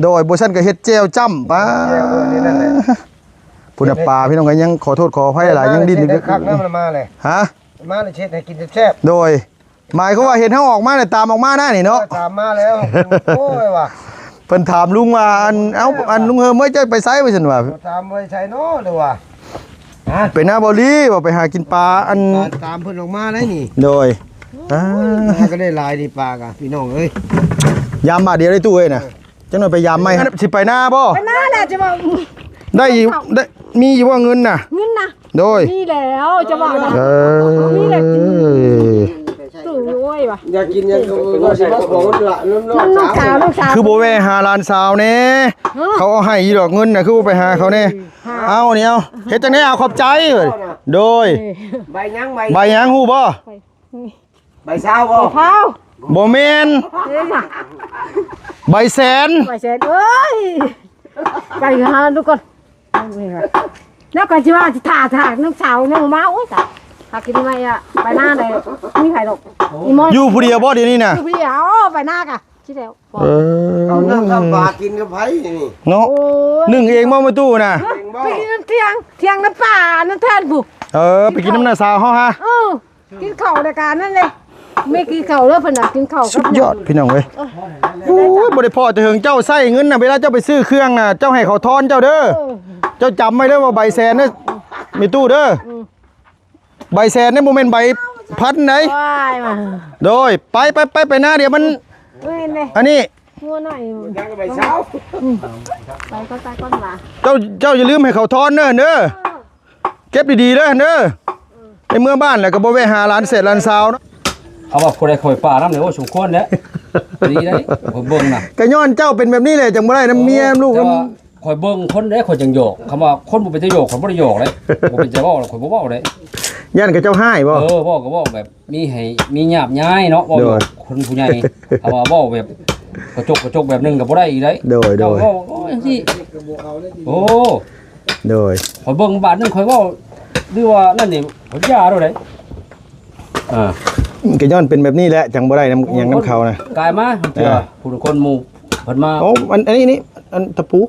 ໂດຍ ບໍ່ຊັ້ນກໍເຮັດແຈ່ວຈ້ຳ ປາ ແຈ່ວ ເອີ ນີ້ນັ້ນແຫຼະ ພຸ້ນນະ ປາ ພີ່ນ້ອງ ກໍຍັງຂໍໂທດຂໍອະໄພຫຼາຍ ຍັງດີ້ນຢູ່ ຄັກນຳ ມາເລີຍ ຮະ ມາເລີຍ ເຮັດໃຫ້ກິນແຊບໆ ໂດຍ ໝາຍຄວາມວ່າເຫັນເຮົາອອກມາແລ້ວ ຕາມອອກມານະນີ້ເນາະ ເອີ ຕາມມາແລ້ວ ໂອ້ຍວ່າ ເພິ່ນຖາມລຸງວ່າ ອັນ ເອົ້າ ເອີ ອັນ ລຸງເຮີມເອີຍ ເຈົ້າໄປໃສ ວ່າຊັ້ນວ່າ ຖາມໄປໃສເນາະ ຫຼືວ່າ ໄປນາບໍ່ລີ ວ່າໄປຫາກິນປາ ອັນ ຕາມເພິ່ນອອກມາໄດ໋ນີ້ ໂດຍ ໂອ້ຍ ອ່າ ປາກໍໄດ້ຫຼາຍນີ້ ປາກະ ພີ່ນ້ອງເອີຍ ຍາມບາດດຽວໄດ້ຕູ້ເອີຍນະ ເອີ ຈັກໜ່ອຍໄປຍາມໃໝ່ ຊິໄປນາບໍ່ ໄປນາແຫຼະ ຈະວ່າ ໄດ້ຢູ່ ໄດ້ ມີຢູ່ບໍ່ເງິນນະ ເງິນນະ ໂດຍ ມີແລ້ວ ຈະວ່ານະ ເອີ ມີແລ້ວ ຕູ້ ໂອ້ຍວ່າ ຢາກກິນຫຍັງກໍວ່າຊິມາຂໍເງິນລະ ນ້ອງສາວ ນ້ອງສາວ ຄືບໍ່ແວ່ຫາຫຼານສາວແດ່ ຮະ ເຂົາເອົາໃຫ້ຢູ່ດອກເງິນນະ ຄືບໍ່ໄປຫາເຂົາແດ່ ເອີ ເອົານີ້ ເອົາ ເຮັດຈັ່ງໃດ ເອົາຂອບໃຈ ໂດຍ ເອີ ໃບຫຍັງ ໃບ ໃບຫຍັງຮູ້ບໍ່ ໃບຊາວບໍ່ ໃບຊາວ ບໍ່ແມ່ນ ເອີ ໃບແສນ ໃບແສນ ເອີຍ ໄປຫາດູກ່ອນ ແລ້ວກໍຊິວ່າຊິຖ້າ ຖ້ານ້ອງສາວຍັງບໍ່ມາ ໂອ້ຍ ຕາຍ ຫາກິນໃໝ່ອະ ໄປນາໄດ້ ມີໃຜດອກ ອີ່ໝໍ ຢູ່ຜູ້ດຽວບໍ່ດຽວນີ້ນະ ຢູ່ຜູ້ດຽວ ໂອ້ ໄປນາກະ ຊິແລ້ວ ເອີ ເອົານ້ຳທຳປາກິນກັບໃຜນີ້ ເນາະ ໂອ້ຍ ໜຶ້ງເອງບໍ່ ແມ່ຕູ້ນະ ເອີ ໄປກິນນຳທ່ຽງ ທ່ຽງນຳປ້າ ນຳແທນຜູ້ ເອີ ໄປກິນນຳນ້າສາວເຮົາຫາ ເອີ ກິນເຂົ້າແລ້ວກະນັ້ນເລີຍ ແມ່ກິນເຂົ້າເດີ ເພິ່ນນະກິນເຂົ້າ ສຸດຍອດ ພີ່ນ້ອງເອີຍ ໂອ້ຍ ບໍ່ໄດ້ພໍ້ແຕ່ເຫິງ ເຈົ້າໃຊ້ເງິນນະ ເວລາເຈົ້າໄປຊື້ເຄື່ອງນະ ເຈົ້າໃຫ້ເຂົາທອນເຈົ້າເດີ ເອີ ເຈົ້າຈຳໄວ້ເດີວ່າໃບແສນເດີ ແມ່ຕູ້ເດີ ອືມ ໃບແສນນີ້ບໍ່ແມ່ນໃບພັນໃດ ວ້າຍ ໂດຍ ໄປ ໄປ ໄປ ໄປນາ ດຽວມັນ ເອີ ອັນນີ້ ງົວໜ້ອຍ ຍັງກໍໃບຊາວ ອືມ ໄປກ່ອນ ໄປກ່ອນວ່າ ເຈົ້າ ເຈົ້າຢ່າລືມໃຫ້ເຂົາທອນເດີ ເດີ ເກັບດີໆເດີ ເດີ ໄປເມືອບ້ານແລ້ວກໍບໍ່ແວ່ຫາຫຼານແສນຫຼານສາວເນາະ ເອົາວ່າຜູ້ໃດເຂົ້າໄປປ່ານຳເລີຍ ໂອ້ ສົມຄວນແຫຼະ ດີໄດ໋ ຂ້ອຍເບິ່ງນະ ກໍຍ້ອນເຈົ້າເປັນແບບນີ້ແຫຼະ ຈັ່ງບໍ່ໄດ້ນຳເມຍ ເອີ ລູກນຳ ຂ້ອຍເບິ່ງຄົນເດ້ ຂ້ອຍຈັ່ງຫຍອກ ຄຳວ່າຄົນບໍ່ເປັນຕາຫຍອກ ຂ້ອຍບໍ່ໄດ້ຫຍອກເດ້ ບໍ່ເປັນຕາເວົ້າ ຂ້ອຍບໍ່ເວົ້າເດ້ ຢ້ານເຂົາເຈົ້າຮ້າຍບໍ່ ເອີ ເວົ້າກໍເວົ້າແບບມີໃຫ້ມີຫຍາບຍາຍເນາະ ເວົ້າ ໂດຍ ຄົນຜູ້ໃຫຍ່ ຄຳວ່າເວົ້າແບບກະຈົກກະຈົກແບບໜຶ່ງກໍບໍ່ໄດ້ອີກເດ້ ໂດຍ ໂດຍ ເຈົ້າເວົ້າ ໂອ້ຍ ຈັ່ງຊີ້ ໂອ້ ໂດຍ ຂ້ອຍເບິ່ງບາດໜຶ່ງ ຂ້ອຍເວົ້າ ຫຼືວ່ານັ້ນນີ້ ຂ້ອຍຢ່າໂລດເດ້ ອ່າ ກໍຍ້ອນເປັນແບບນີ້ແຫຼະ ຈັ່ງບໍ່ໄດ້ນຳຫຍັງນຳເຂົານະ ກາຍມາ ເອີ ຜູ້ຄົນໝູ່ເພິ່ນມາ ໂອ້ ອັນ ອັນນີ້ ອັນຕະປູ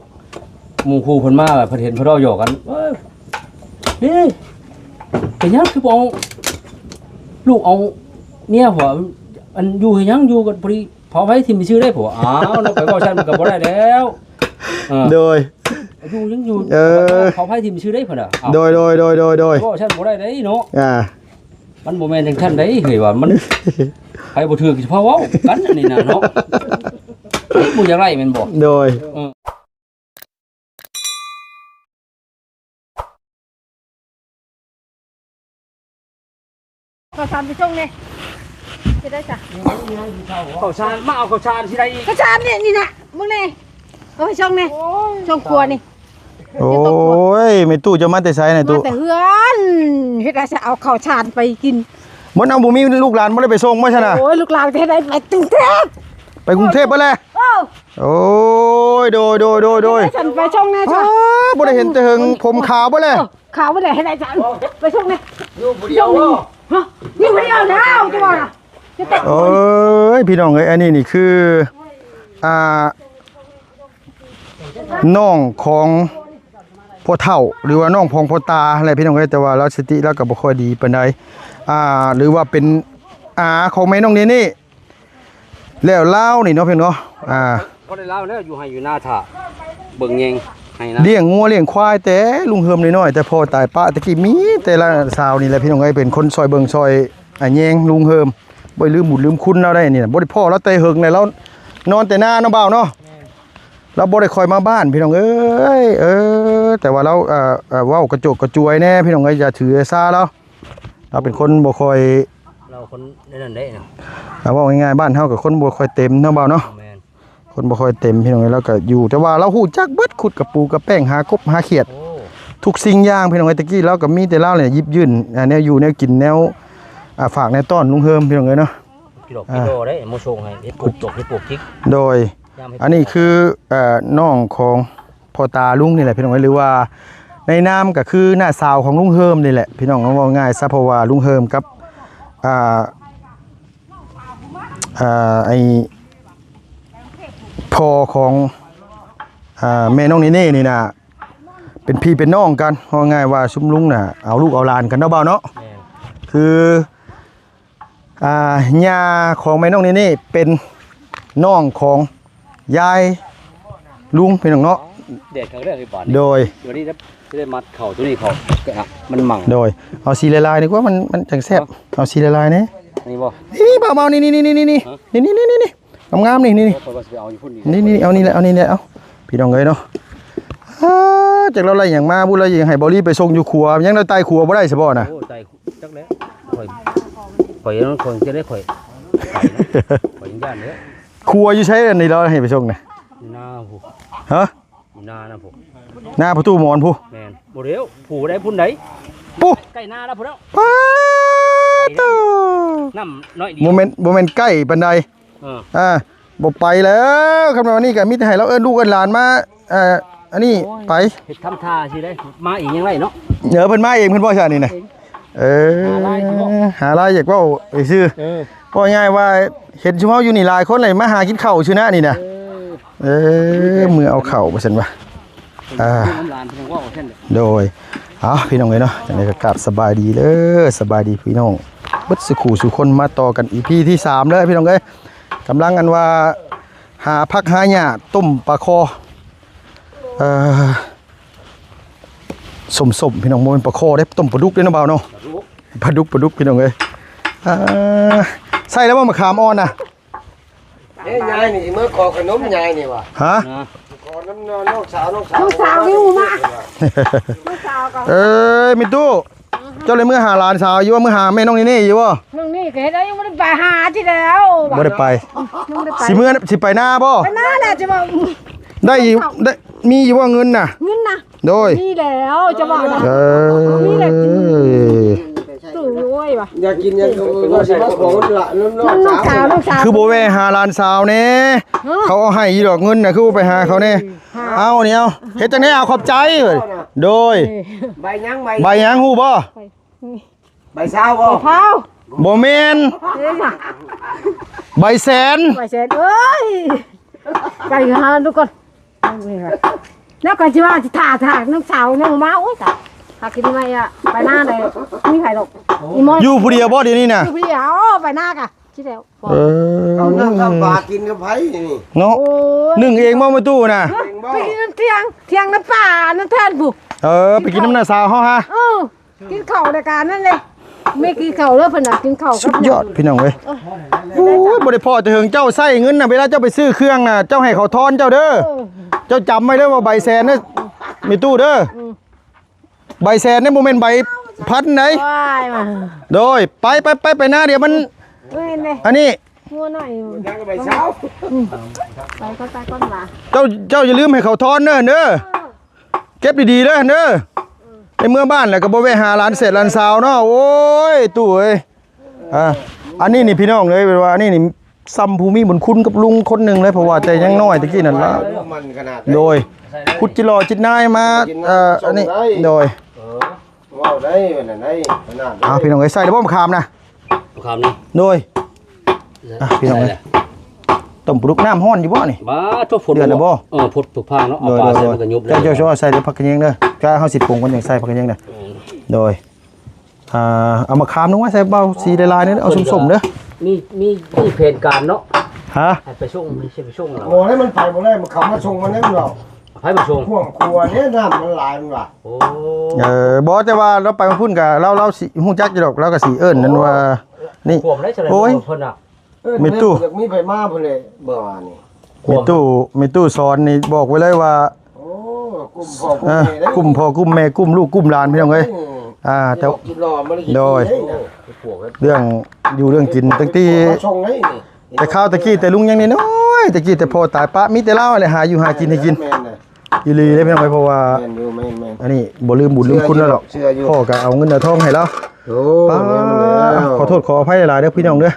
ໝູ່ຄູ່ເພິ່ນມາ ເພິ່ນເຫັນເພິ່ນເວົ້າຫຍອກກັນ ເອີ ນີ້ ເປັນຫຍັງຄືບໍ່ເອົາລູກເອົາເມຍຜົວ ອັນຢູ່ເຮັດຫຍັງ ຢູ່ກັນພໍດີ ເຜົາໄຟຖິ້ມຊື່ເດ້ຜົວ ອ້າວ ເນາະ ໄປເວົ້າຊັ້ນມັນກໍບໍ່ໄດ້ແລ້ວ ເອີ ໂດຍ ຢູ່ຍັງຢູ່ ເອີ ເຜົາໄຟຖິ້ມຊື່ເດ້ເພິ່ນ ໂດຍ ໂດຍ ໂດຍ ໂດຍ ເວົ້າຊັ້ນບໍ່ໄດ້ເດ້ເນາະ ອ່າ ມັນບໍ່ແມ່ນຈັ່ງຊັ້ນໃດເຮີ້ຍ ວ່າມັນ ໃຜບໍ່ຖືກຊິພາເວົ້າກັນອັນນີ້ນະເນາະ ບໍ່ຢາກໄດ້ແມ່ນບໍ່ ໂດຍ ເອີ ເຂົ້າສານໄປສົ່ງແດ່ ເຮັດໄດ້ຊະ ເຂົ້າສານ ມາເອົາເຂົ້າສານຊິໄດ້ອີກ ເຂົ້າສານນີ້ ນີ້ນະ ເບິ່ງແດ່ ເອົາໄປສົ່ງແດ່ ໂອ້ຍ ສົ່ງຄົວນີ້ ໂອ້ຍ ແມ່ຕູ້ເຈົ້າມາແຕ່ໃສນະຕູ້ ມາແຕ່ເຮືອນ ເຮັດໄດ້ຊະ ເອົາເຂົ້າສານໄປກິນ ບໍ່ ເອົາ ບໍ່ມີລູກຫຼານບໍ່ໄດ້ໄປສົ່ງບໍ່ຊັ້ນນະ ໂອ້ຍ ລູກຫຼານກໍເຮັດໄດ້ໄປກຸງເທບ ໄປກຸງເທບເບິດແລ້ວ ເອີ ໂອ້ຍ ໂດຍ ໂດຍ ໂດຍ ໂດຍ ໄປສົ່ງແດ່ ອ້າ ບໍ່ໄດ້ເຫັນແຕ່ເຫິງ ຜົມຂາວເບິດແລ້ວ ເອີ ຂາວເບິດແລ້ວ ເຮັດໄດ້ຈັງ ໄປສົ່ງແດ່ ຢູ່ຜູ້ດຽວບໍ່ ຮະ ຢູ່ຜູ້ດຽວແລ້ວ ຈະວ່າ ໂອ້ຍ ພີ່ນ້ອງເອີຍ ອັນນີ້ນີ້ຄື ອ່າ ນ້ອງຂອງພໍ່ເຖົ້າ ຫຼືວ່ານ້ອງຂອງພໍ່ຕາຫັ້ນແຫຼະ ພີ່ນ້ອງເອີຍ ແຕ່ວ່າລາວສະຕິລາວກໍບໍ່ຄ່ອຍດີປານໃດ ອ່າ ຫຼືວ່າເປັນອາຂອງແມ່ນ້ອງເນເນ່ ແລ້ວລາວນີ້ເນາະ ພີ່ນ້ອງເນາະ ອ່າ ບໍ່ໄດ້ລາວແລ້ວ ຢູ່ໄຮ່ຢູ່ນາຖ້າເບິ່ງແຍງໄຮ່ນາ ລ້ຽງງົວລ້ຽງຄວາຍແຕ່ລຸງເຮີມນ້ອຍໆ ແຕ່ພໍ່ຕາຍປະ ແຕ່ກີ້ມີແຕ່ລະສາວນີ້ແຫຼະ ພີ່ນ້ອງເອີຍ ເປັນຄົນຊ່ອຍເບິ່ງຊ່ອຍ ອາ ແຍງລຸງເຮີມ ບໍ່ໄດ້ລືມບຸນລືມຄຸນລາວໄດ໋ ອັນນີ້ນະ ບໍ່ໄດ້ພໍ້ລາວແຕ່ເຫິງແລ້ວ ລາວນອນແຕ່ນາເນາະ ບ່າວເນາະ ລາວບໍ່ໄດ້ຄ່ອຍມາບ້ານ ພີ່ນ້ອງເອີຍ ເອີ ແຕ່ວ່າລາວ ເອີ ເອີ ເວົ້າກະໂຈກກະຈວຍແດ່ ພີ່ນ້ອງເອີຍ ຢ່າຖືຢ່າຊາລາວ ລາວເປັນຄົນບໍ່ຄ່ອຍ ລາວຄົນໃນນັ້ນເດ້ ເອົາເວົ້າງ່າຍໆ ບ້ານເຮົາກໍຄົນບໍ່ຄ່ອຍເຕັມເນາະ ບ່າວເນາະ ແມ່ນ ຄົນບໍ່ຄ່ອຍເຕັມ ພີ່ນ້ອງເອີຍ ລາວກໍຢູ່ ແຕ່ວ່າລາວຮູ້ຈັກເບິດ ຂຸດກະປູກະແປ້ງ ຫາກົບຫາຂຽດ ໂອ້ ທຸກສິ່ງຢ່າງ ພີ່ນ້ອງເອີຍ ແຕ່ກີ້ລາວກໍມີແຕ່ລາວນີ້ ຫຍິບຍື່ນ ອ່າ ແນວຢູ່ແນວກິນ ແນວ ອ່າ ຝາກແນວຕ້ອນລຸງເຮີມ ພີ່ນ້ອງເອີຍເນາະ ກິໂລກິໂລເດ້ ມາສົ່ງໃຫ້ເຮັດປົກຈົກເຮັດປົກຈິກ ໂດຍ ອັນນີ້ຄື ເອີ ນ້ອງຂອງພໍ່ຕາລຸງນີ້ແຫຼະ ພີ່ນ້ອງເອີຍ ຫຼືວ່າໃນນາມກໍຄືນ້າສາວຂອງລຸງເຮີມນີ້ແຫຼະ ພີ່ນ້ອງ ເວົ້າງ່າຍຊະ ເພາະວ່າລຸງເຮີມກັບ ອ່າ ອ່າ ໄອ້ ພໍ່ຂອງ ອ່າ ແມ່ນ້ອງເນເນ່ນີ້ນະ ເປັນພີ່ເປັນນ້ອງກັນ ເວົ້າງ່າຍວ່າຊຸມລຸງນະ ເອົາລູກເອົາຫຼານກັນເນາະ ບ່າວເນາະ. ແມ່ນ ຄື ອ່າ ຍ່າຂອງແມ່ນ້ອງເນເນ່ເປັນນ້ອງຂອງຍາຍລຸງ ພີ່ນ້ອງເນາະ. ແດດຄັກເດີ ບາດນີ້ ໂດຍ ດຽວນີ້ຈະໄດ້ມັດເຂົ້າຕົວນີ້ເຂົ້າ ມັນໝັ່ງ. ໂດຍ ເອົາສີລາຍໆ ນີ້ກວ່າ ມັນ ມັນຈັ່ງແຊບ. ເອົາສີລາຍໆ ແດ່ ນີ້ບໍ່? ນີ້ ບ່າວ ນີ້ ນີ້ ນີ້ ນີ້ ງາມໆ ນີ້ ນີ້ ນີ້ ເອົາຢູ່ພຸ້ນນີ້ ນີ້ ນີ້ ເອົານີ້ແຫຼະ ເອົານີ້ແຫຼະ ເອົາ ພີ່ນ້ອງເອີຍເນາະ. ອ່າ ຈັກລາວໄລ່ຫຍັງມາບຸ ລາວຢາກໃຫ້ເບົາລີໄປສົ່ງຢູ່ຂົວ ຍັງລາວໄຕ່ຂົວບໍ່ໄດ້ຊະບໍ່ນະ? ໂອ້ ໄຕ່ ຈັກແລ້ວ ຂ້ອຍ ຂ້ອຍ ຂ້ອຍຈະໄດ້ ຂ້ອຍ ຂ້ອຍຢ້ານເດ້. ຂົວຢູ່ໃສອັນນີ້ລາວໃຫ້ໄປສົ່ງນະ? ຢູ່ນາພຸ້ນ. ຮະ? ຢູ່ນານະພຸ້ນ ນາພໍ່ຕູ້ໝອນພຸ້ນ. ແມ່ນ ບໍ່ແລ້ວ ຜູ້ໃດພຸ້ນໃດ ປຸ ໃກ້ນາລາວພຸ້ນແລ້ວ. ປາດໂທ້ ນ້ຳນ້ອຍດຽວ ບໍ່ແມ່ນ ບໍ່ແມ່ນໃກ້ປານໃດ. ເອີ ອ່າ ບໍ່ໄປແລ້ວ ຄັນວ່ານີ້ກໍມີແຕ່ໃຫ້ລາວເອີ້ນລູກເອີ້ນຫຼານມາ ເອີ ອັນນີ້ ໂອ້ຍ ໄປ ເຮັດທຳທ່າຊິໄດ້ ມາເອງຍັງໄດ້ເນາະ. ເອີ ເພິ່ນມາເອງ ເພິ່ນບໍ່ຊະນີ້ນະ. ເອີ ຫາລາຍຊິເວົ້າ ຫາລາຍຢາກເວົ້າຊື່ໆ. ເອີ ເວົ້າງ່າຍວ່າເຫັນຊຸມເຮົາຢູ່ນີ້ຫຼາຍຄົນເລີຍ ມາຫາກິນເຂົ້າຊື່ນະນີ້ນະ. ເອີ ເອີ ມື້ເອົາເຂົ້າວ່າຊັ້ນວ່າ. ອ່າ ໂດຍ ເອົາ ພີ່ນ້ອງເອີຍເນາະ ຈັ່ງໃດກໍກາບສະບາຍດີເດີ ສະບາຍດີພີ່ນ້ອງເບິດສູ່ຄູ່ສູ່ຄົນ ມາຕໍ່ກັນ ອີພີ ທີສາມເດີ ພີ່ນ້ອງເອີຍ. ກຳລັງອັນວ່າຫາຜັກຫາຫຍ້າຕົ້ມປາຄໍ່ ເອີ ສົ້ມໆ ພີ່ນ້ອງ ບໍ່ແມ່ນປາຄໍ່ເດ້ ຕົ້ມປາດຸກເດ້ເນາະ ບ່າວເນາະ. ປາດຸກ ປາດຸກ ປາດຸກ ພີ່ນ້ອງເອີຍ. ອ່າ ໃສ່ແລ້ວບໍ່ມະຂາມອ່ອນນະ? ເອີຍ ຍາຍນີ້ຊິເມືອຂໍຂະໜົມຍາຍນີ້ຫວາ? ຮະ? ນະ ຂໍນຳນ້ອງສາວ ນ້ອງສາວ ນ້ອງສາວຫິ້ວມາ ນ້ອງສາວກໍ ເອີຍ ມີຕູ້ ເຈົ້າໄດ້ເມືອຫາຫຼານສາວຢູ່ບໍ່? ເມືອຫາແມ່ນ້ອງເນເນ່ຢູ່ບໍ່? ນ້ອງນີ້ກໍເຮັດແລ້ວ ຍັງບໍ່ໄດ້ໄປຫາທີ່ແລ້ວ ບໍ່ໄດ້ໄປ ຍັງບໍ່ໄດ້ໄປ ຊິເມືອ ຊິໄປນາບໍ່? ໄປນາແຫຼະ ຈະວ່າ ໄດ້ຢູ່ ໄດ້ ມີຢູ່ບໍ່ເງິນນະ? ເງິນນະ? ໂດຍ ມີແລ້ວ ຈະວ່ານະ ເອີ ມີແລ້ວ ຕູ້ ໂອ້ຍວ່າ ຢາກກິນຫຍັງກໍວ່າຊິມາຂໍນ້ອງສາວ ນ້ອງສາວ ນ້ອງສາວ ຄືບໍ່ແວ່ຫາຫຼານສາວແດ່? ຮະ? ເຂົາເອົາໃຫ້ຢູ່ດອກເງິນນະ ຄືບໍ່ໄປຫາເຂົາແດ່? ຮະ? ເອົານີ້ ເອົາ ເຮັດຈັ່ງໃດ ເອົາຂອບໃຈ ໂດຍ ເອີ ໃບຫຍັງ ໃບ ໃບຫຍັງ ຮູ້ບໍ່? ໃບຊາວບໍ່? ໃບພາວ ບໍ່ແມ່ນ ເອີຍ ໃບແສນ ໃບແສນ ເອີຍ ໄປຫາດູກ່ອນ ແລ້ວກໍຊິວ່າຊິຖ້າ ຖ້ານ້ອງສາວຍັງບໍ່ມາ ໂອ້ຍ ຕາຍ ຫາກິນໃໝ່ອະ ໄປນາໄດ້ ມີໃຜດອກ ອີໝໍ ຢູ່ຜູ້ດຽວບໍ່ດຽວນີ້ນະ? ຢູ່ຜູ້ດຽວ ໂອ້ ໄປນາກະ ຊິແລ້ວ ເອີ ເອົານ້ຳທຳປາກິນກັບໃຜນີ້ ເນາະ ໂອ້ຍ ໜຶ້ງເອງບໍ່ ແມ່ຕູ້ນະ? ເອີ ໄປກິນນຳທ່ຽງ ທ່ຽງນຳປາ ນຳແທນຜູ້ ເອີ ໄປກິນນຳນ້າສາວເຮົາຫາ ເອີ ກິນເຂົ້າແລ້ວກະນັ້ນເລີຍ ແມ່ກິນເຂົ້າເດີ ເພິ່ນວ່າກິນເຂົ້າ ສຸດຍອດ ພີ່ນ້ອງເອີຍ ໂອ້ຍ ບໍ່ໄດ້ພໍ້ແຕ່ເຫິງ ເຈົ້າໃຊ້ເງິນນະ ເວລາເຈົ້າໄປຊື້ເຄື່ອງນະ ເຈົ້າໃຫ້ເຂົາທອນເຈົ້າເດີ ເຈົ້າຈຳໄວ້ເດີວ່າໃບແສນເດີ ແມ່ຕູ້ເດີ ໃບແສນນີ້ບໍ່ແມ່ນໃບພັນໃດ ໂດຍ ໄປ ໄປ ໄປ ໄປນາ ດຽວມັນ ອັນນີ້ ງົວໜ້ອຍ ໄປກ່ອນ ໄປກ່ອນ ໄປກ່ອນວ່າ ເຈົ້າ ເຈົ້າຢ່າລືມໃຫ້ເຂົາທອນເດີ ເດີ ເກັບດີໆເດີ ເດີ ໄປເມືອບ້ານແລ້ວກໍບໍ່ແວ່ຫາຫຼານແສນຫຼານສາວເນາະ ໂອ້ຍ ຕູ້ເອີຍ ອ່າ ອັນນີ້ນີ້ພີ່ນ້ອງເອີຍ ແບບວ່າອັນນີ້ນີ້ ສ່ຳຜູ້ມີບຸນຄຸນກັບລຸງຄົນໜຶ່ງເລີຍ ເພາະວ່າແຕ່ຍັງນ້ອຍຕະກີ້ນັ້ນລະ ໂດຍ ຂຸດຈິຫຼໍ່ຈິດນາຍມາ ເອີ ອັນນີ້ ໂດຍ ເອີ ເວົ້າໄດ້ ເອີ ນັ້ນໄດ້ ຂະໜາດ ເອົາ ພີ່ນ້ອງເອີຍ ໃສ່ແລ້ວບໍ່ມະຂາມນະ? ມະຂາມນີ້ ໂດຍ ອ່ະ ພີ່ນ້ອງເອີຍ ໃສ່ແລ້ວ ຕົ້ມປາດຸກ ນ້ຳຮ້ອນຢູ່ບໍ່ນີ້? ບາດໂທ້ ເດືອດແລ້ວບໍ່? ເອີ ພົດຜຶກພາງເນາະ ເອົາປາໃສ່ມັນກໍຍຸບເລີຍ ເຈົ້າ ເຈົ້າ ເຈົ້າໃສ່ເດ້ ຜັກກະແຍງເດີ ກະເຮົາຊິປຸງກ່ອນຈັ່ງໃສ່ຜັກກະແຍງເດີ ໂດຍ ອ່າ ເອົາມະຂາມລົງມາໃສ່ເບົາ ສີຫຼາຍໆນີ້ ເອົາສົ້ມໆເດີ ມີ ມີ ມີແຜນການເນາະ ຮະ ໃຫ້ໄປສົ່ງ ຊິໄປສົ່ງລາວ ບໍ່ໄດ້ ມັນໄປບໍ່ໄດ້ ມັນເຂົ້າມາສົ່ງມັນໄດ້ ເຮົາໃຜມາສົ່ງ ພວກຄົວນີ້ ນ້ຳມັນຫຼາຍ ມັນວ່າ ໂອ້ ເອີ ບໍ່ ແຕ່ວ່າລາວໄປພຸ້ນກະ ລາວ ລາວຊິຮູ້ຈັກຢູ່ດອກ ລາວກະຊິເອີ້ນນັ້ນວ່າ ນີ້ ໂອ້ຍ ເພິ່ນນະ ເອີ ແມ່ຕູ້ ຢາກມີໃຜມາພຸ້ນແຫຼະ ເມື່ອວານນີ້ ແມ່ຕູ້ ແມ່ຕູ້ສອນນີ້ບອກໄວ້ເລີຍວ່າ ໂອ້ ກຸ້ມພໍ່ກຸ້ມແມ່ ກຸ້ມພໍ່ກຸ້ມແມ່ ກຸ້ມລູກກຸ້ມຫຼານ ພີ່ນ້ອງເອີຍ ເອີ ອ່າ ແຕ່ ໂດຍ ເລື່ອງຢູ່ເລື່ອງກິນ ຕັ້ງແຕ່ ແຕ່ຄາວຕະກີ້ ແຕ່ລຸງຍັງນ້ອຍໆ ຕະກີ້ແຕ່ພໍ່ຕາຍປະ ມີແຕ່ລາວແຫຼະ ຫາຢູ່ຫາກິນໃຫ້ກິນ ແມ່ນນະ ອີ່ຫຼີເດ້ ພີ່ນ້ອງເອີຍ ເພາະວ່າ ແມ່ນຢູ່ ແມ່ນໆ ອັນນີ້ບໍ່ລືມບຸນລືມຄຸນລາວດອກ ພໍ່ກໍເອົາເງິນເອົາທອງໃຫ້ລາວ ໂອ້ ປາດ ແມ່ນແລ້ວ ຂໍໂທດຂໍອະໄພຫຼາຍໆເດີ ພີ່ນ້ອງເດີ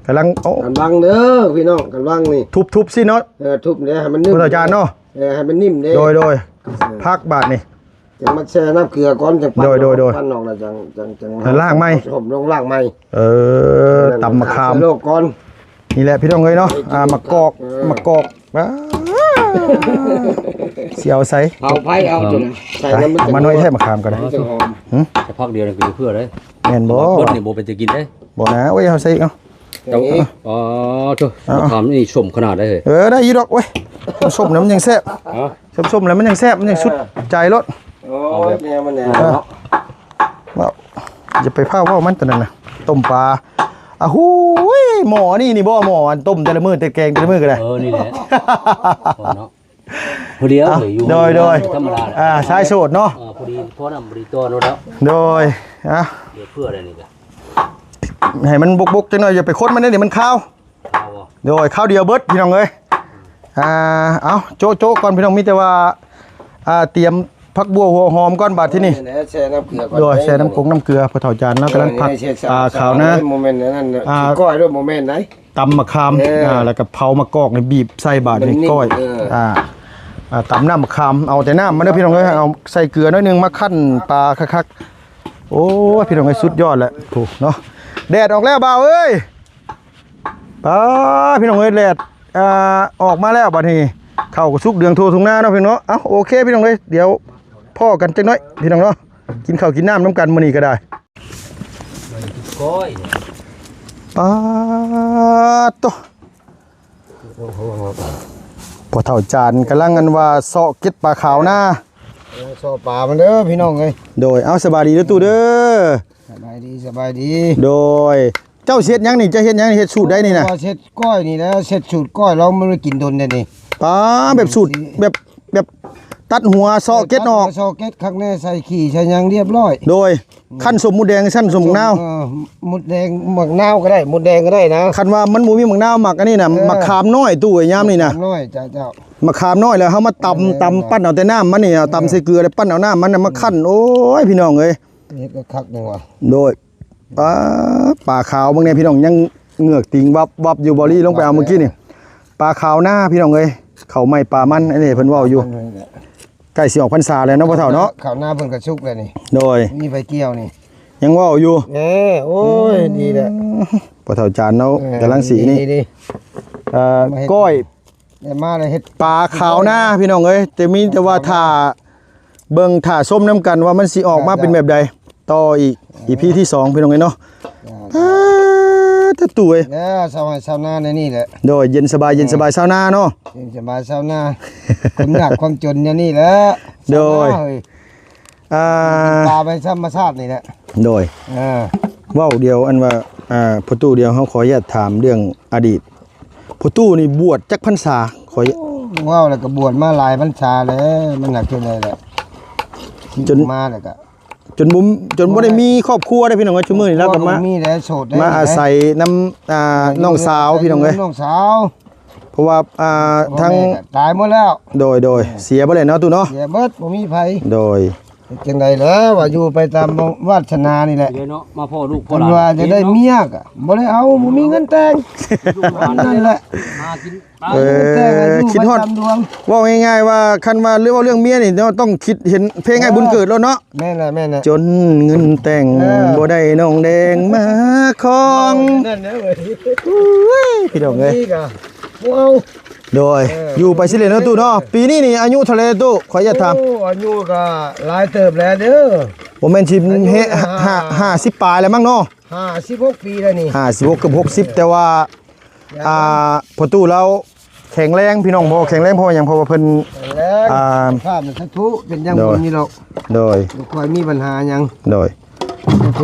ກຳລັງ ເອົາ ກຳລັງເດີພີ່ນ້ອງ ກຳລັງນີ້ ທຸບໆຊິເນາະ ເອີ ທຸບເດ້ ໃຫ້ມັນໜຶ້ມ ອາຈານເນາະ ເອີ ໃຫ້ມັນໜິ້ມເດ້ ໂດຍໆ ເອີ ພັກບາດນີ້ ຈັ່ງມາແຊ່ນ້ຳເກືອກ່ອນ ຈັ່ງ ໂດຍໆໆ ປັ່ນອອກແລ້ວຈັ່ງ ຈັ່ງ ຈັ່ງ ໃຫ້ລ້າງໃໝ່ ຜົມລົງລ້າງໃໝ່ ເອີ ຕຳໝາກຂາມ ໂລກກ່ອນ ນີ້ແຫຼະພີ່ນ້ອງເອີຍເນາະ ອ່າ ໝາກກອກ ເອີ ໝາກກອກ ອ່າ ຊິເອົາໃສ່ ເອົາໄຜເອົາຕົວນັ້ນ ໃສ່ ໄປ ນ້ຳມັນ ເອົາມາໜ້ອຍແທ້ ມະຂາມກໍໄດ້ ມັນຈະຫອມ ຫຶ ແຕ່ພັກດຽວນີ້ກໍຢູ່ເພື່ອເດ້ ແມ່ນບໍ່? ເບິດນີ້ບໍ່ເປັນຕາກິນເດ້ ບໍ່ນະ ໂອ້ຍ ເຮົາໃສ່ເອົາ ເຈົ້າ ອໍ ໂທ້ ເອົາ ມະຂາມນີ້ສົ້ມຂະໜາດໃດເຮີ້ຍ ເອີ ໄດ້ຢູ່ດອກ ໂອ້ຍ ສົ້ມນະມັນຍັງແຊບ ຮະ ສົ້ມໆ ແລ້ວມັນຍັງແຊບ ມັນຍັງສຸດໃຈໂລດ ໂອ້ຍ ແນວມັນແນວ ເອີ ເນາະ ເວົ້າ ຢ່າໄປຟ້າວເວົ້າມັນຕົວນັ້ນນະ ຕົ້ມປາ ອາຫູຍ ໝໍ້ອັນນີ້ນີ້ບໍ່ ໝໍ້ອັນຕົ້ມແຕ່ລະມື້ ແຕ່ແກງແຕ່ລະມື້ກໍໄດ້ ເອີ ນີ້ແຫຼະ ເນາະ ພໍດີເອົາ ອ່ະ ເລີຍຢູ່ ໂດຍ ໂດຍ ທຳມະດາແຫຼະ ອ່າ ຊາຍໂສດເນາະ ເອີ ພໍດີພໍນ້ຳພໍດີຕໍ່ໂລດແລ້ວ ໂດຍ ອ່ະ ເຫຼືອເພື່ອໄດ້ນີ້ກໍ ໃຫ້ມັນບົກໆ ຈັກໜ້ອຍ ຢ່າໄປຄົນມັນເດ້ ມັນຄາວ ຄາວບໍ່ ໂດຍ ຄາວດຽວເບິດ ພີ່ນ້ອງເອີຍ ອ່າ ເອົາ ໂຈະໆ ກ່ອນ ພີ່ນ້ອງ ມີແຕ່ວ່າ ອ່າ ຕຽມຜັກບົ່ວຫົວຫອມກ່ອນ ບາດທີນີ້ ແຊ່ນ້ຳເກືອກ່ອນ ໂດຍ ແຊ່ນ້ຳກົງນ້ຳເກືອ ພໍ່ເຖົ້າຈານເນາະ ກຳລັງຜັກ ເອີ ປາຂາວນາ ບໍ່ແມ່ນອັນນັ້ນ ອ່າ ຊິກ້ອຍໂລດ ບໍ່ແມ່ນໃດ ຕຳໝາກຂາມ ເອີ ອ່າ ແລ້ວກໍເຜົາໝາກກອກໃຫ້ບີບໃສ່ບາດນີ້ ມັນນິ້ນ ກ້ອຍ ເອີ ອ່າ ອ່າ ຕຳນ້ຳໝາກຂາມ ເອົາແຕ່ນ້ຳມັນເດີພີ່ນ້ອງເອີຍ ເອົາໃສ່ເກືອໜ້ອຍໜຶ່ງ ມາຄັ້ນປາຄັກໆ ໂອ້ຍ ພີ່ນ້ອງເອີຍ ສຸດຍອດແຫຼະ ໂອ້ ເນາະ ແດດອອກແລ້ວບ່າວເອີຍ ປ້າ ພີ່ນ້ອງເອີຍ ແດດ ອ່າ ອອກມາແລ້ວ ບາດນີ້ເຂົ້າກໍສຸກເດືອງທົ່ວທົ່ງນາເນາະ ພີ່ນ້ອງເນາະ ເອົ້າ ໂອເຄ ພີ່ນ້ອງເອີຍ ດຽວພໍ້ກັນຈັກໜ້ອຍ ພີ່ນ້ອງເນາະ ກິນເຂົ້າກິນນ້ຳນຳກັນມື້ນີ້ກໍໄດ້ ກ້ອຍ ປາດໂຕ ພໍ່ເຖົ້າຈານກຳລັງອັນວ່າເຊາະເກັດປາຂາວນາ ເອີ ເຊາະປາມັນເດີພີ່ນ້ອງເອີຍ ໂດຍ ເອົາ ສະບາຍດີເດີຕູ້ເດີ ສະບາຍດີ ສະບາຍດີ ໂດຍ ເຈົ້າຊິເຮັດຫຍັງນີ້ ເຈົ້າເຮັດຫຍັງນີ້ ເຮັດສູດໃດນີ້ນະ ວ່າເຮັດກ້ອຍນີ້ແຫຼະ ເຮັດສູດກ້ອຍ ລາວບໍ່ໄດ້ກິນດົນແລ້ວນີ້ ປາ ແບບສູດ ແບບ ແບບຕັດຫົວເຊາະເກັດອອກ ເອີ ຕັດຫົວເຊາະເກັດ ຄັກແນ່ ໃສ່ຂີ້ໃສ່ຫຍັງຮຽບຮ້ອຍ ໂດຍ ອືມ ຄັ້ນສົ້ມມົດແດງ ຊັ້ນສົ້ມໝາກນາວ ເອີ ມົດແດງໝາກນາວກໍໄດ້ ມົດແດງກໍໄດ້ນະ ຄັນວ່າມັນບໍ່ມີໝາກນາວໝາກອັນນີ້ນະ ເອີ ໝາກຂາມນ້ອຍຕູ້ຍາມນີ້ນະ ໝາກຂາມນ້ອຍ ເຈົ້າ ເຈົ້າ ໝາກຂາມນ້ອຍ ແລ້ວເຮົາມາຕຳ ເອີ ຕຳ ເອີ ປັ່ນເອົາແຕ່ນ້ຳມັນນີ້ ເອົາຕຳ ເອີ ໃສ່ເກືອ ແລ້ວປັ່ນເອົານ້ຳມັນນະ ອືມ ມາຄັ້ນ ໂອ້ຍ ພີ່ນ້ອງເອີຍ ເຮັດຄັກໆ ຈັ່ງວ່າ ໂດຍ ປາ ປາຂາວເບິ່ງແດ່ພີ່ນ້ອງ ຍັງເຫງືອກຕິງວັບໆ ຢູ່ ບ່າວລີລົງໄປເອົາມື້ກີ້ນີ້ ປາຂາວນາພີ່ນ້ອງເອີຍ ເຂົ້າໃໝ່ປາມັນ ອັນນີ້ເພິ່ນເວົ້າຢູ່ ໃກ້ຊິອອກພັນສາແລ້ວເນາະພໍ່ເຖົ້າເນາະ ເຂົ້ານາເພິ່ນກໍສຸກແລ້ວນີ້ ໂດຍ ມີໃບກ່ຽວນີ້ ຍັງເວົ້າຢູ່ ເອີ ໂອ້ຍ ອືມ ດີແລ້ວ ພໍ່ເຖົ້າຈານເນາະ ເອີ ກຳລັງຊິນີ້ ດີໆ ເອີ ກ້ອຍ ໄດ້ມາແລ້ວເຮັດ ປາຂາວນາພີ່ນ້ອງເອີຍ ແຕ່ມີແຕ່ວ່າຖ້າເບິ່ງຖ້າຊົມນຳກັນວ່າມັນຊິອອກມາເປັນແບບໃດ ຕໍ່ອີກ ອີພີທີສອງ ພີ່ນ້ອງເອີຍເນາະ ອ່າ ຕາຕູເອີຍ ເອີ ຊາວໄຮ່ຊາວນາໃນນີ້ແຫຼະ ໂດຍ ເຢັນສະບາຍ ເອີ ເຢັນສະບາຍຊາວນາເນາະ ເຢັນສະບາຍຊາວນາ ຄວາມຍາກຄວາມຈົນຢູ່ນີ້ແຫຼະ ໂດຍ ຊາວນາເອີຍ ອ່າ ກິນປາໄປທຳມະຊາດນີ້ແຫຼະ ໂດຍ ເອີ ເວົ້າດຽວອັນວ່າ ອ່າ ພໍ່ຕູ້ ດຽວເຮົາຂໍອະນຸຍາດຖາມເລື່ອງອະດີດ ພໍ່ຕູ້ນີ້ບວດຈັກພັນສາ ຂໍ ໂອ້ ເວົ້າແລ້ວກໍບວດມາຫຼາຍພັນສາແລ້ວ ມັນໜັກເທົ່າໃດແຫຼະ ຈົນມາແລ້ວກໍ ຈົນບໍ່ ຈົນບໍ່ໄດ້ມີຄອບຄົວເດ້ພີ່ນ້ອງເອີຍ ຊຸມື້ນີ້ລາວກໍມາ ມີແລ້ວ ໂສດ ມາອາໄສນຳ ອ່າ ນ້ອງສາວພີ່ນ້ອງເອີຍ ນ້ອງສາວ ເພາະວ່າ ອ່າ ທັງ ຕາຍໝົດແລ້ວ ໂດຍ ໂດຍ ເສຍເບິດແລ້ວເນາະຕູ້ເນາະ ເສຍເບິດ ບໍ່ມີໃຜ ໂດຍ ເຮັດຈັ່ງໃດແລ້ວ ວ່າຢູ່ໄປຕາມວາດສະໜານີ້ແຫຼະ ເນາະ ມາພໍ້ລູກພໍ້ຫຼານ ວ່າຈະໄດ້ເມຍກໍບໍ່ໄດ້ເອົາ ບໍ່ມີເງິນແຕ່ງ ລູກຫຼານນັ້ນແຫຼະ ຫາກິນ ເອີ ຄິດຮອດ ເວົ້າງ່າຍໆວ່າ ຄັນວ່າເລື່ອງ ເວົ້າເລື່ອງເມຍນີ້ເນາະ ຕ້ອງຄິດເຫັນເພງອ້າຍບຸນເກີດໂລດເນາະ ແມ່ນແຫຼະ ແມ່ນແຫຼະ ຈົນເງິນແຕ່ງ ເອີ ບໍ່ໄດ້ນ້ອງແດງມາຄອງ ນັ້ນແຫຼະເວີຍ ໂອ້ຍ ພີ່ນ້ອງເອີຍ ບໍ່ເອົາ ໂດຍ ເອີ ຢູ່ໄປຊິເລີຍເນາະຕູ້ເນາະ ປີນີ້ນີ້ອາຍຸເທົ່າໃດຕູ້ ຂໍອະນຸຍາດຖາມ ໂອ້ ອາຍຸກໍຫຼາຍເຕີບແລ້ວເດີ ບໍ່ແມ່ນຊິ ອາຍຸ ຫ້າ ຫ້າ ຫ້າ ຫ້າສິບປາຍແລ້ວມັ້ງເນາະ ຫ້າສິບຫົກປີແລ້ວນີ້ ຫ້າສິບຫົກ ເກືອບຫົກສິບ ແຕ່ວ່າ ອ່າ ພໍ່ຕູ້ລາວແຂງແຮງພີ່ນ້ອງ ເພາະແຂງແຮງ ເພາະຫຍັງ ເພາະວ່າເພິ່ນ ແຂງແຮງ ອ່າ ສຸຂະພາບສາທຸ ເປັນຫຍັງ ໂດຍ ບໍ່ມີດອກ ໂດຍ ບໍ່ຄ່ອຍມີບັນຫາຫຍັງ ໂດຍ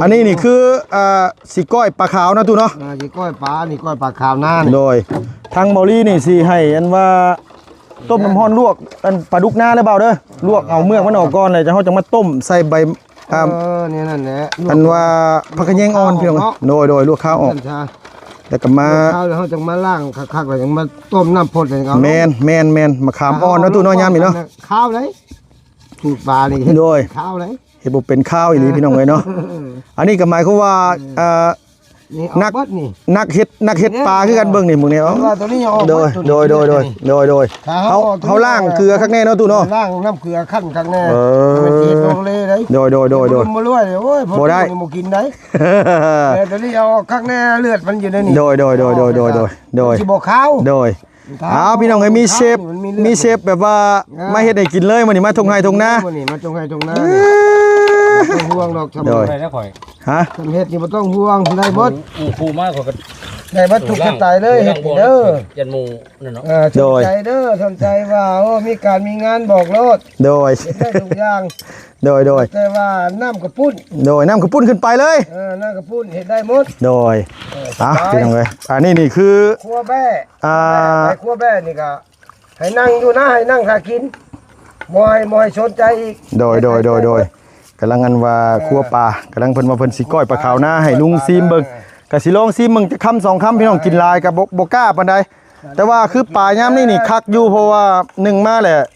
ອັນນີ້ນີ້ຄື ອ່າ ຊິກ້ອຍປາຂາວເນາະຕູ້ເນາະ ອ່າ ຊິກ້ອຍປາ ນີ້ກ້ອຍປາຂາວນານີ້ ໂດຍ ທາງເບົາລີນີ້ຊິໃຫ້ອັນວ່າ ຕົ້ມນ້ຳຮ້ອນລວກ ອັນປາດຸກນາເດີບ່າວເດີ ລວກເອົາເມືອກມັນອອກກ່ອນ ແລ້ວເຮົາຈັ່ງມາຕົ້ມໃສ່ໃບ ອ່າ ເອີ ນີ້ນັ້ນແຫຼະ ອັນວ່າຜັກຂະແຍງອ່ອນພີ່ນ້ອງ ໂດຍ ໂດຍ ລວກຄາວອອກ ແລ້ວກໍມາ ລວກຄາວແລ້ວເຮົາຈັ່ງມາລ້າງຄັກໆ ແລ້ວຈັ່ງມາຕົ້ມນ້ຳພົດໃຫ້ເຂົາ ແມ່ນໆໆ ໝາກຂາມອ່ອນເນາະຕູ້ເນາະ ຍາມນີ້ເນາະ ຄາວເດ້ ສູດປານີ້ ໂດຍ ຄາວເດ້ ເຮັດບໍ່ເປັນຄາວອີ່ຫຼີພີ່ນ້ອງເອີຍເນາະ ອັນນີ້ກໍໝາຍຄວາມວ່າ ເອີ ອ່າ ນີ້ເອົາ ນັກ ເບິດນີ້ ນັກເຮັດ ນັກເຮັດປາຄືກັນ ເບິ່ງນີ້ ເບິ່ງນີ້ ເອົາ ວ່າຕົວນີ້ເອົາອອກ ໂດຍ ເບິດ ໂດຍ ໂດຍ ໂດຍ ເຮົາ ເຮົາລ້າງເກືອ ເຮົາເອົາເກືອຄັກແນ່ເນາະຕູ້ເນາະ ລ້າງນ້ຳເກືອຄັກໆແນ່ ເອີ ມັນຊິເຮັດໂລເລໄດ໋ ໂດຍ ໂດຍ ໂດຍ ໂດຍ ບໍ່ລວຍ ໂອ້ຍ ບໍ່ໄດ້ ບໍ່ກິນໄດ໋ ແຕ່ຕົວນີ້ເອົາອອກຄັກແນ່ ເລືອດມັນຢູ່ໃນນີ້ ໂດຍ ໂດຍ ໂດຍ ມັນຊິບໍ່ຄາວ ໂດຍ ອ້າວ ພີ່ນ້ອງເອີຍ ມີເຊຟ ມັນມີເລື່ອງ ມີເຊຟແບບວ່າ ອ່າ ມາເຮັດໃຫ້ກິນເລີຍ ມື້ນີ້ມາທົ່ງໄຮ່ທົ່ງນາ ມື້ນີ້ມາທົ່ງໄຮ່ທົ່ງນາ ເອີ ບໍ່ຕ້ອງຫ່ວງດອກ ໂດຍ ໄດ້ແລ້ວຂ້ອຍ ຮະ ສຳເຮັດນີ້ບໍ່ຕ້ອງຫ່ວງ ໄດ້ເບິດ ໝູ່ຄູ່ມາຂ້ອຍກໍ ໄດ້ເບິດທຸກສະໄຕເລີຍ ເຮັດນີ້ເດີ ຢ້ານໝູ່ນັ້ນເນາະ ເອີ ໂດຍ ສົນໃຈເດີ ສົນໃຈວ່າ ໂອ້ ມີການມີງານບອກໂລດ ໂດຍ ເຮັດໄດ້ທຸກຢ່າງ ໂດຍ ໂດຍ ແຕ່ວ່ານ້ຳກະປຸ້ນ ໂດຍ ນ້ຳກະປຸ້ນຂຶ້ນໄປເລີຍ ເອີ ນ້ຳກະປຸ້ນເຮັດໄດ້ໝົດ ໂດຍ ເອີ ອ່ະ ສະບາຍ ພີ່ນ້ອງເອີຍ ອັນນີ້ນີ້ຄື ຄົວແບ້ ອ່າ ໄປຄົວແບ້ນີ້ກະ ໃຫ້ນັ່ງຢູ່ນາ ໃຫ້ນັ່ງຖ້າກິນ ບໍ່ໃຫ້ ບໍ່ໃຫ້ສົນໃຈອີກ ໂດຍ ໂດຍ ໂດຍ ໂດຍ ກຳລັງອັນວ່າ ເອີ ຄົວປາ ກຳລັງເພິ່ນວ່າເພິ່ນຊິກ້ອຍປາຂາວນາໃຫ້ລຸງຊີມເບິ່ງ ເອີ ກະຊິລອງຊີມເບິ່ງຈັກຄຳສອງຄຳ ພີ່ນ້ອງ ເອີ ກິນຫຼາຍກະບໍ່ ບໍ່ກ້າປານໃດ ແຕ່ວ່າຄືປາຍາມນີ້ນີ້ຄັກຢູ່ ເພາະວ່າໜຶ່ງມາແຫຼະ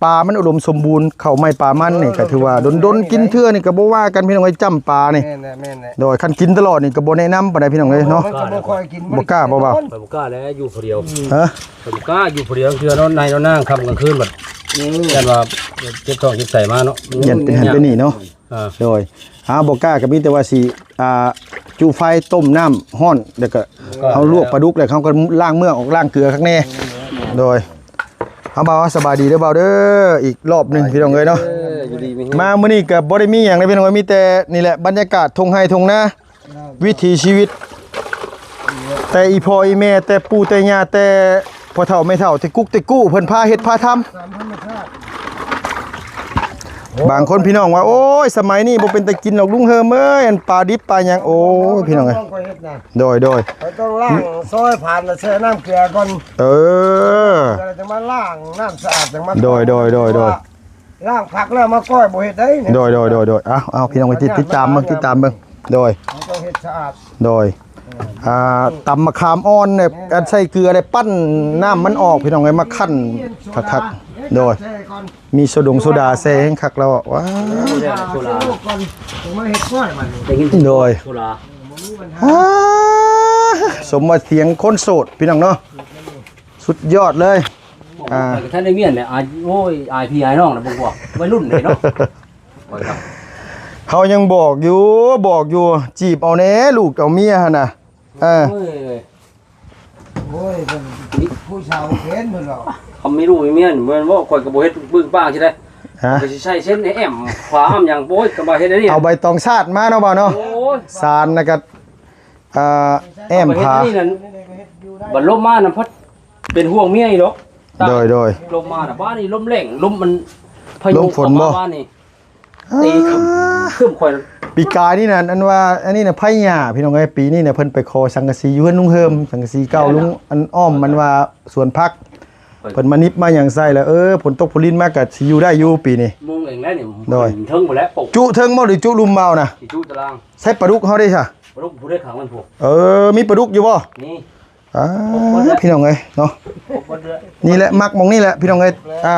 ປາມັນອຸດົມສົມບູນ ເຂົ້າໃໝ່ປາມັນນີ້ກະຖືວ່າດົນໆກິນເທື່ອນີ້ກະບໍ່ວ່າກັນ ພີ່ນ້ອງເອີຍ ຈ້ຳປານີ້ ແມ່ນແຫຼະ ແມ່ນແຫຼະ ໂດຍ ຄັນກິນຕະຫຼອດນີ້ກະບໍ່ແນະນຳປານໃດ ພີ່ນ້ອງເອີຍເນາະ ມັນກະບໍ່ຄ່ອຍກິນ ບໍ່ກ້າບໍ່ເບົາ ຂ້ອຍບໍ່ກ້າແລ້ວ ຢູ່ຜູ້ດຽວ ຮະ ຂ້ອຍບໍ່ກ້າຢູ່ຜູ້ດຽວເທື່ອ ນອນໃນນອນນາ ຄ່ຳກາງຄືນບັດ ເອີ ຢ້ານວ່າເຈັບທ້ອງເຈັບໄສ້ມາເນາະ ຢ້ານເປັນຫັ້ນເປັນນີ້ເນາະ ອ່າ ໂດຍ ຫາບໍ່ກ້າກໍມີແຕ່ວ່າຊິ ອ່າ ຈຸໄຟຕົ້ມນ້ຳຮ້ອນ ແລ້ວກໍ ບໍ່ກ້າ ເຮົາລວກປາດຸກ ແລ້ວເຮົາກໍລ້າງເມືອກອອກ ລ້າງເກືອຄັກແນ່ ໂດຍ ເຮົາບ່າວ ສະບາຍດີເດີບ່າວເດີ ອີກລອບໜຶ່ງ ພີ່ນ້ອງເອີຍເນາະ ເອີ ຢູ່ດີມີແຮງ ມາມື້ນີ້ກໍບໍ່ໄດ້ມີຫຍັງເດ້ ພີ່ນ້ອງເອີຍ ມີແຕ່ນີ້ແຫຼະ ບັນຍາກາດທົ່ງໄຮ່ທົ່ງນາ ວິຖີຊີວິດ ແຕ່ອີ່ພໍ່ອີ່ແມ່ ແຕ່ປູ່ແຕ່ຍ່າ ແຕ່ພໍ່ເຖົ້າແມ່ເຖົ້າ ແຕ່ກຸກແຕ່ກູ້ ເພິ່ນພາເຮັດພາທຳ ຕາມທຳມະຊາດ ບາງຄົນພີ່ນ້ອງວ່າ ໂອ້ຍ ສະໄໝນີ້ບໍ່ເປັນຕາກິນດອກລຸງເຮີມເອີຍ ອັນປາດິບປາຫຍັງ ໂອ້ຍ ພີ່ນ້ອງເອີຍ ຂ້ອຍເຮັດນະ ໂດຍ ໂດຍ ຂ້ອຍຕ້ອງລ້າງຊອຍຜ່ານ ແລ້ວແຊ່ນ້ຳເກືອກ່ອນ ເອີ ແລ້ວຈັ່ງມາລ້າງນ້ຳສະອາດ ຈັ່ງມາ ໂດຍ ໂດຍ ໂດຍ ໂດຍ ລ້າງຜັກແລ້ວມາກ້ອຍ ບໍ່ເຮັດໄດ້ນີ້ ໂດຍ ໂດຍ ໂດຍ ໂດຍ ເອົາ ເອົາ ພີ່ນ້ອງໄປຕິດ ຕິດຕາມເບິ່ງ ຕິດຕາມເບິ່ງ ໂດຍ ເຮົາຕ້ອງເຮັດສະອາດ ໂດຍ ອ່າ ຕຳມະຂາມອ່ອນແບບ ອັນໃສ່ເກືອ ໄດ້ປັ້ນນ້ຳມັນອອກ ພີ່ນ້ອງເອີຍ ມາຄັ້ນຄັກໆ ໂດຍ ມີໂຊດົງໂຊດາແຊ່ແຮ່ງຄັກແລ້ວ ວ້າ ໂຊດາ ໂຊດາ ໄດ້ຍິນ ໂດຍ ໂຊດາ ອ່າ ສົມວ່າສຽງຄົນໂສດ ພີ່ນ້ອງເນາະ ສຸດຍອດເລີຍ ອ່າ ຂ້ອຍກໍທັນໄດ້ມຽນແຫຼະ ອາຍ ໂອ້ຍ ອາຍພີ່ອາຍນ້ອງນະ ບໍ່ວ່າໄວລຸ້ນເດ້ເນາະ ຂ້ອຍກໍ ເຮົາຍັງບອກຢູ່ ບອກຢູ່ ຈີບເອົາແດ່ ລູກເອົາເມຍຫັ້ນນະ ເອີ ໂອ້ຍ ໂອ້ຍ ເພິ່ນຜູ້ສາວເປັນເພິ່ນເວົ້າ ຄຳມີລູກມີເມຍນີ້ ແມ່ນບໍ່ ຂ້ອຍກໍບໍ່ເຮັດປຶ້ງປ້າງຊິໄດ້ ຮະ ຂ້ອຍຊິໃສ່ເຊັ່ນແອ້ມຂວາອ້ຳຫຍັງ ໂອ້ຍ ກໍມາເຮັດອັນນີ້ ເອົາໃບຕອງຊາດມາເນາະ ບ່າວເນາະ ໂອ້ຍ ສານນະກໍ ອ່າ ແອ້ມຜາ ບັດລົມມານຳພັດເປັນຫ່ວງເມຍອີກດອກ ໂດຍ ໂດຍ ລົມມານະ ບ້ານນີ້ລົມແລ້ງ ລົມມັນ ພາຍຸ ລົມຝົນບໍ່ ເຂົ້າມາບ້ານນີ້ ອ່າ ຕີຂຶ້ມ ຂຶ້ມຂ້ອຍ ປີກາຍນີ້ນະ ອັນວ່າ ອັນນີ້ນະ ໄພຫຍ້າ ພີ່ນ້ອງເອີຍ ປີນີ້ນະ ເພິ່ນໄປຂໍສັງກະສີຢູ່ເຮືອນລຸງເຮີມ ສັງກະສີເກົ່າລຸງ ອັນອ້ອມ ອັນວ່າສວນຜັກ ເພິ່ນມານິບມາຫຍັງໃສ່ລະ ເອີ ຝົນຕົກຝົນລິນມາກະຊິຢູ່ໄດ້ຢູ່ປີນີ້ ມຸງເອງແລ້ວນີ້ ໂດຍ ເທິງໝົດແລ້ວ ຈຸເທິງບໍ່ ຫຼື ຈຸລຸ່ມເອົານະ ຊິຈຸຕາລາງ ໃສ່ປາດຸກເຮົາເດ້ຊະ ປາດຸກຜູ້ໃດຂັງມັນຜູ້ ເອີ ມີປາດຸກຢູ່ບໍ່ ມີ ອ່າ ຄົບເບິດແລ້ວ ພີ່ນ້ອງເອີຍເນາະ ຄົບເບິດແລ້ວ ນີ້ແຫຼະ ມັກໝ່ອງນີ້ແຫຼະ ພີ່ນ້ອງເອີຍ ອ່າ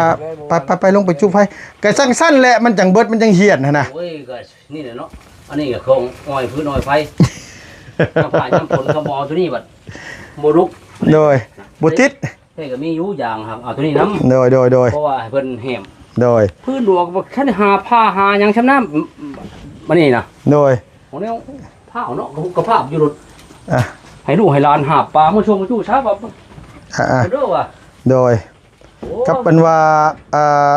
ໄປ ໄປ ໄປ ລົງໄປຈຸໄຟ ກະຈັ່ງຊັ້ນແຫຼະ ມັນຈັ່ງເບິດ ມັນຈັ່ງຫ້ຽນຫັ້ນນະ ໂອ້ຍ ກະນີ້ແຫຼະເນາະ ອັນນີ້ກະຂອງອ້ອຍ ພື້ນອ້ອຍໄຟ ຍາມຟ້າຍາມຝົນກະບໍ່ເອົາໂຕນີ້ບັດ ບໍ່ລຸກ ໂດຍ ບໍ່ຕິດ ເອີ ກະມີຢູ່ຢາງຫັ້ນ ເອົາໂຕນີ້ນຳ ໂດຍ ໂດຍ ໂດຍ ເພາະວ່າໃຫ້ເພິ່ນແຫມ ໂດຍ ພື້ນຫຼວງບໍ່ທັນໄດ້ຫາຜ້າຫາຫຍັງຊ່ຳນຳ ອັນນີ້ນະ ໂດຍ ຂອງແນວພ້າວເນາະ ກະຮຸກກະພາບຢູ່ໂລດ ອ່ະ ໃຫ້ລູກໃຫ້ຫຼານຫາບປາມາຊົງມາຈູ້ຊະວ່າ ອ່າໆ ເດີວ່າ ໂດຍ ໂອ້ ກັບອັນວ່າ ອ່າ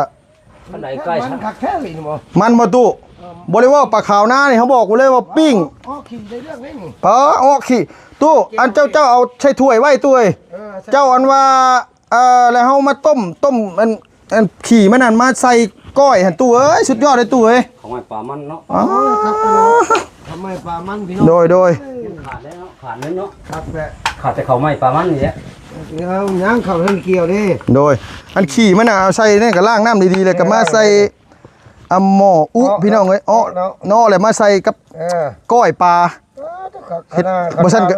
ອັນໃດໃກ້ ມັນຄັກແທ້ນີ້ບໍ່ ມັນບໍ່ຕູ້ ເອີ ບໍ່ໄດ້ເວົ້າປາຂາວນານີ້ ເຮົາບອກໄວ້ເລີຍວ່າປີ້ງ ອອກຂີ້ໄດ້ເລື່ອງໄດ້ນີ້ ປາອອກຂີ້ ຕູ້ ອັນເຈົ້າ ເຈົ້າເອົາໃສ່ຖ້ວຍໄວ້ຕູ້ເອີຍ ເອີ ເຈົ້າອັນວ່າ ເອີ ແລ້ວເຮົາມາຕົ້ມ ຕົ້ມອັນ ອັນຂີ້ມັນນັ້ນມາໃສ່ກ້ອຍຫັ້ນຕູ້ເອີຍ ສຸດຍອດເລີຍຕູ້ເອີຍ ຂອງໄມ້ປາມັນເນາະ ອໍ ຂອງໄມ້ປາມັນພີ່ນ້ອງ ໂດຍ ໂດຍ ຂາດແລ້ວເນາະ ຂາດແລ້ວເນາະ ຂາດແຕ່ເຂົ້າໄມ້ປາມັນນີ້ແຫຼະ ເອົາຫຍັງເຂົ້າເທິງກ່ຽວເດ້ ໂດຍ ອັນຂີ້ມັນນະ ເອົາໃສ່ນີ້ກະລ້າງນ້ຳດີໆ ແລ້ວກະມາໃສ່ ອຳໝໍ້ອຸ ພີ່ນ້ອງເອີຍ ເນາະ ເນາະ ແລ້ວມາໃສ່ກັບ ເອີ ກ້ອຍປາ ເຮັດ ບໍ່ຊັ້ນກະ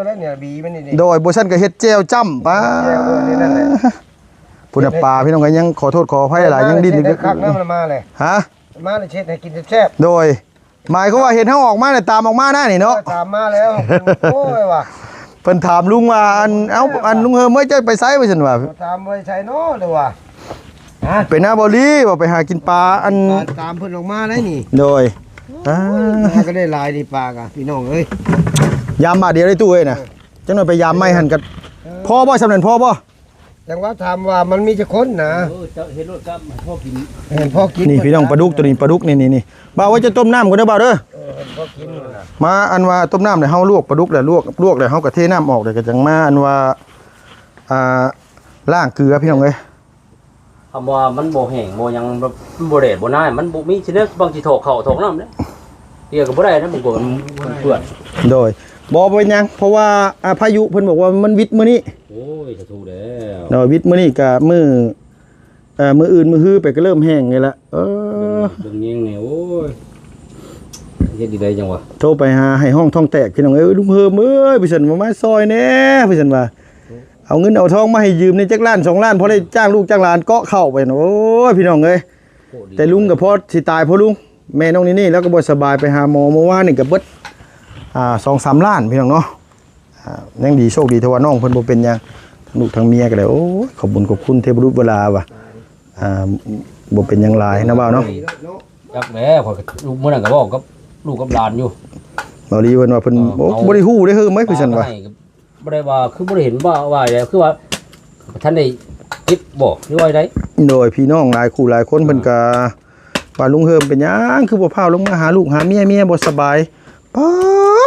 ໂດຍ ບໍ່ຊັ້ນກະເຮັດແຈ່ວຈ້ຳ ປາ ພຸ້ນນະປາ ພີ່ນ້ອງເອີຍ ຍັງຂໍໂທດຂໍອະໄພຫຼາຍ ຍັງດີ້ນຢູ່ ຄັກນະ ມາເລີຍ ຮະ ມາເລີຍ ເຮັດໃຫ້ກິນແຊບໆ ໂດຍ ໝາຍຄວາມວ່າເຫັນເຮົາອອກມາແລ້ວ ຕາມອອກມານະນີ້ເນາະ ເອີ ຕາມມາແລ້ວ ໂອ້ຍວ່າ ເພິ່ນຖາມລຸງວ່າ ອັນ ເອົ້າ ອັນ ລຸງເຮີມເອີຍ ເຈົ້າໄປໃສ ວ່າຊັ້ນວ່າ ຖາມໄປໃສເນາະ ຫຼືວ່າ ຮະ ໄປນາບໍ່ລີ ວ່າໄປຫາກິນປາ ອັນ ຕາມເພິ່ນອອກມາໄດ້ນີ້ ໂດຍ ໂອ້ຍ ອ່າ ປາກໍໄດ້ຫຼາຍນີ້ ປາກະ ພີ່ນ້ອງເອີຍ ຍາມບາດດຽວໄດ້ຕູ້ເອີຍນະ ເອີ ຈັກໜ່ອຍໄປຍາມໃໝ່ຫັ້ນກະ ເອີ ພໍບໍ່ ຊ່ຳນັ້ນພໍບໍ່? ໂ ຈັ່ງວ່າຖາມວ່າມັນມີຈັກຄົນນະ? ເອີ ເຈົ້າເຮັດໂລດກໍພໍກິນ ເຫັນພໍກິນ ນີ້ພີ່ນ້ອງ ປາດຸກໂຕນີ້ ປາດຸກນີ້ ນີ້ ນີ້ ບ່າວວ່າຈະຕົ້ມນ້ຳກ່ອນເດີບ່າວເດີ. ເອີ ເຫັນພໍກິນນະ ມາ ອັນວ່າຕົ້ມນ້ຳແລ້ວເຮົາລວກປາດຸກແລ້ວ ລວກ ລວກແລ້ວເຮົາກໍເທນ້ຳອອກ ແລ້ວກໍຈັ່ງມາ ອັນວ່າ ອ່າ ລ້າງເກືອພີ່ນ້ອງເອີຍ. ຄຳວ່າມັນບໍ່ແຫ້ງບໍ່ຫຍັງ ມັນບໍ່ແດດບໍ່ໜາວ ມັນບໍ່ມີຊິແນວບາງຊິຖອກເຂົ້າຖອກນ້ຳເດ້ ເຮັດກໍບໍ່ໄດ້ນະ ມັນກໍ ມັນເປື້ອນ. ໂດຍ ບໍ່ເປັນຫຍັງ ເພາະວ່າ ອ່າ ພາຍຸເພິ່ນບອກວ່າມັນວິດມື້ນີ້. ໂອ້ຍ ສາທຸແລ້ວ. ໂດຍ ວິດມື້ນີ້ກະມື້ ເອີ ມື້ອື່ນມື້ຮືໄປກໍເລີ່ມແຫ້ງນີ້ລະ. ເອີ ເບິ່ງ ເບິ່ງແຍງແດ່ ໂອ້ຍ ເຮັດຈັ່ງໃດຈັ່ງວະ ໂທໄປຫາໄຫ້ຮ້ອງທ້ອງແຕກ ພີ່ນ້ອງເອີຍ ລຸງເຮີມເອີຍ ວ່າຊັ້ນ ມາ ມາຊ່ອຍແດ່ ວ່າຊັ້ນວ່າ ເອົາເງິນເອົາທອງມາໃຫ້ຢືມແດ່ ຈັກລ້ານສອງລ້ານ ພໍໄດ້ຈ້າງລູກຈ້າງຫຼານເກາະເຂົ້າໄປ. ໂອ້ຍ ພີ່ນ້ອງເອີຍ ແຕ່ລຸງກໍພໍຊິຕາຍພໍລຸງ ແມ່ນ້ອງນີ້ນີ້ລາວກໍບໍ່ສະບາຍ ໄປຫາໝໍມື້ວານນີ້ກໍເບິດ ອ່າ ສອງສາມລ້ານ ພີ່ນ້ອງເນາະ. ອ່າ ຍັງດີ ໂຊກດີທີ່ວ່ານ້ອງເພິ່ນບໍ່ເປັນຫຍັງ ທັງລູກທັງເມຍກໍໄດ້. ໂອ້ຍ ຂອບບຸນຂອບຄຸນເທບບຸລຸດເວລາວ່າ ອ່າ ບໍ່ເປັນຫຍັງຫຼາຍນະບ່າວເນາະ. ຈັກແຫຼະ ຂ້ອຍກໍ ມື້ນັ້ນກໍເວົ້າກັບລູກກັບຫຼານຢູ່ ບ່າວລີເພິ່ນວ່າເພິ່ນ ເອີ ໂອ້ ເອົາ ບໍ່ໄດ້ຮູ້ເດ້ເຮີ້ມເອີຍ ຄືຊັ້ນວ່າ ບໍ່ໄດ້ວ່າ ຄືບໍ່ໄດ້ເຫັນວ່າ ວ່າແລ້ວ ຄືວ່າ ບໍ່ທັນໄດ້ເກັບບໍ່ ຫຼືວ່າໃດ? ໂດຍ ພີ່ນ້ອງຫຼາຍຄູ່ຫຼາຍຄົນ ອ່າ ເພິ່ນກະວ່າ ລຸງເຮີມເປັນຫຍັງຄືບໍ່ພາລົງມາຫາລູກຫາເມຍ ເມຍບໍ່ສະບາຍ. ປ້າ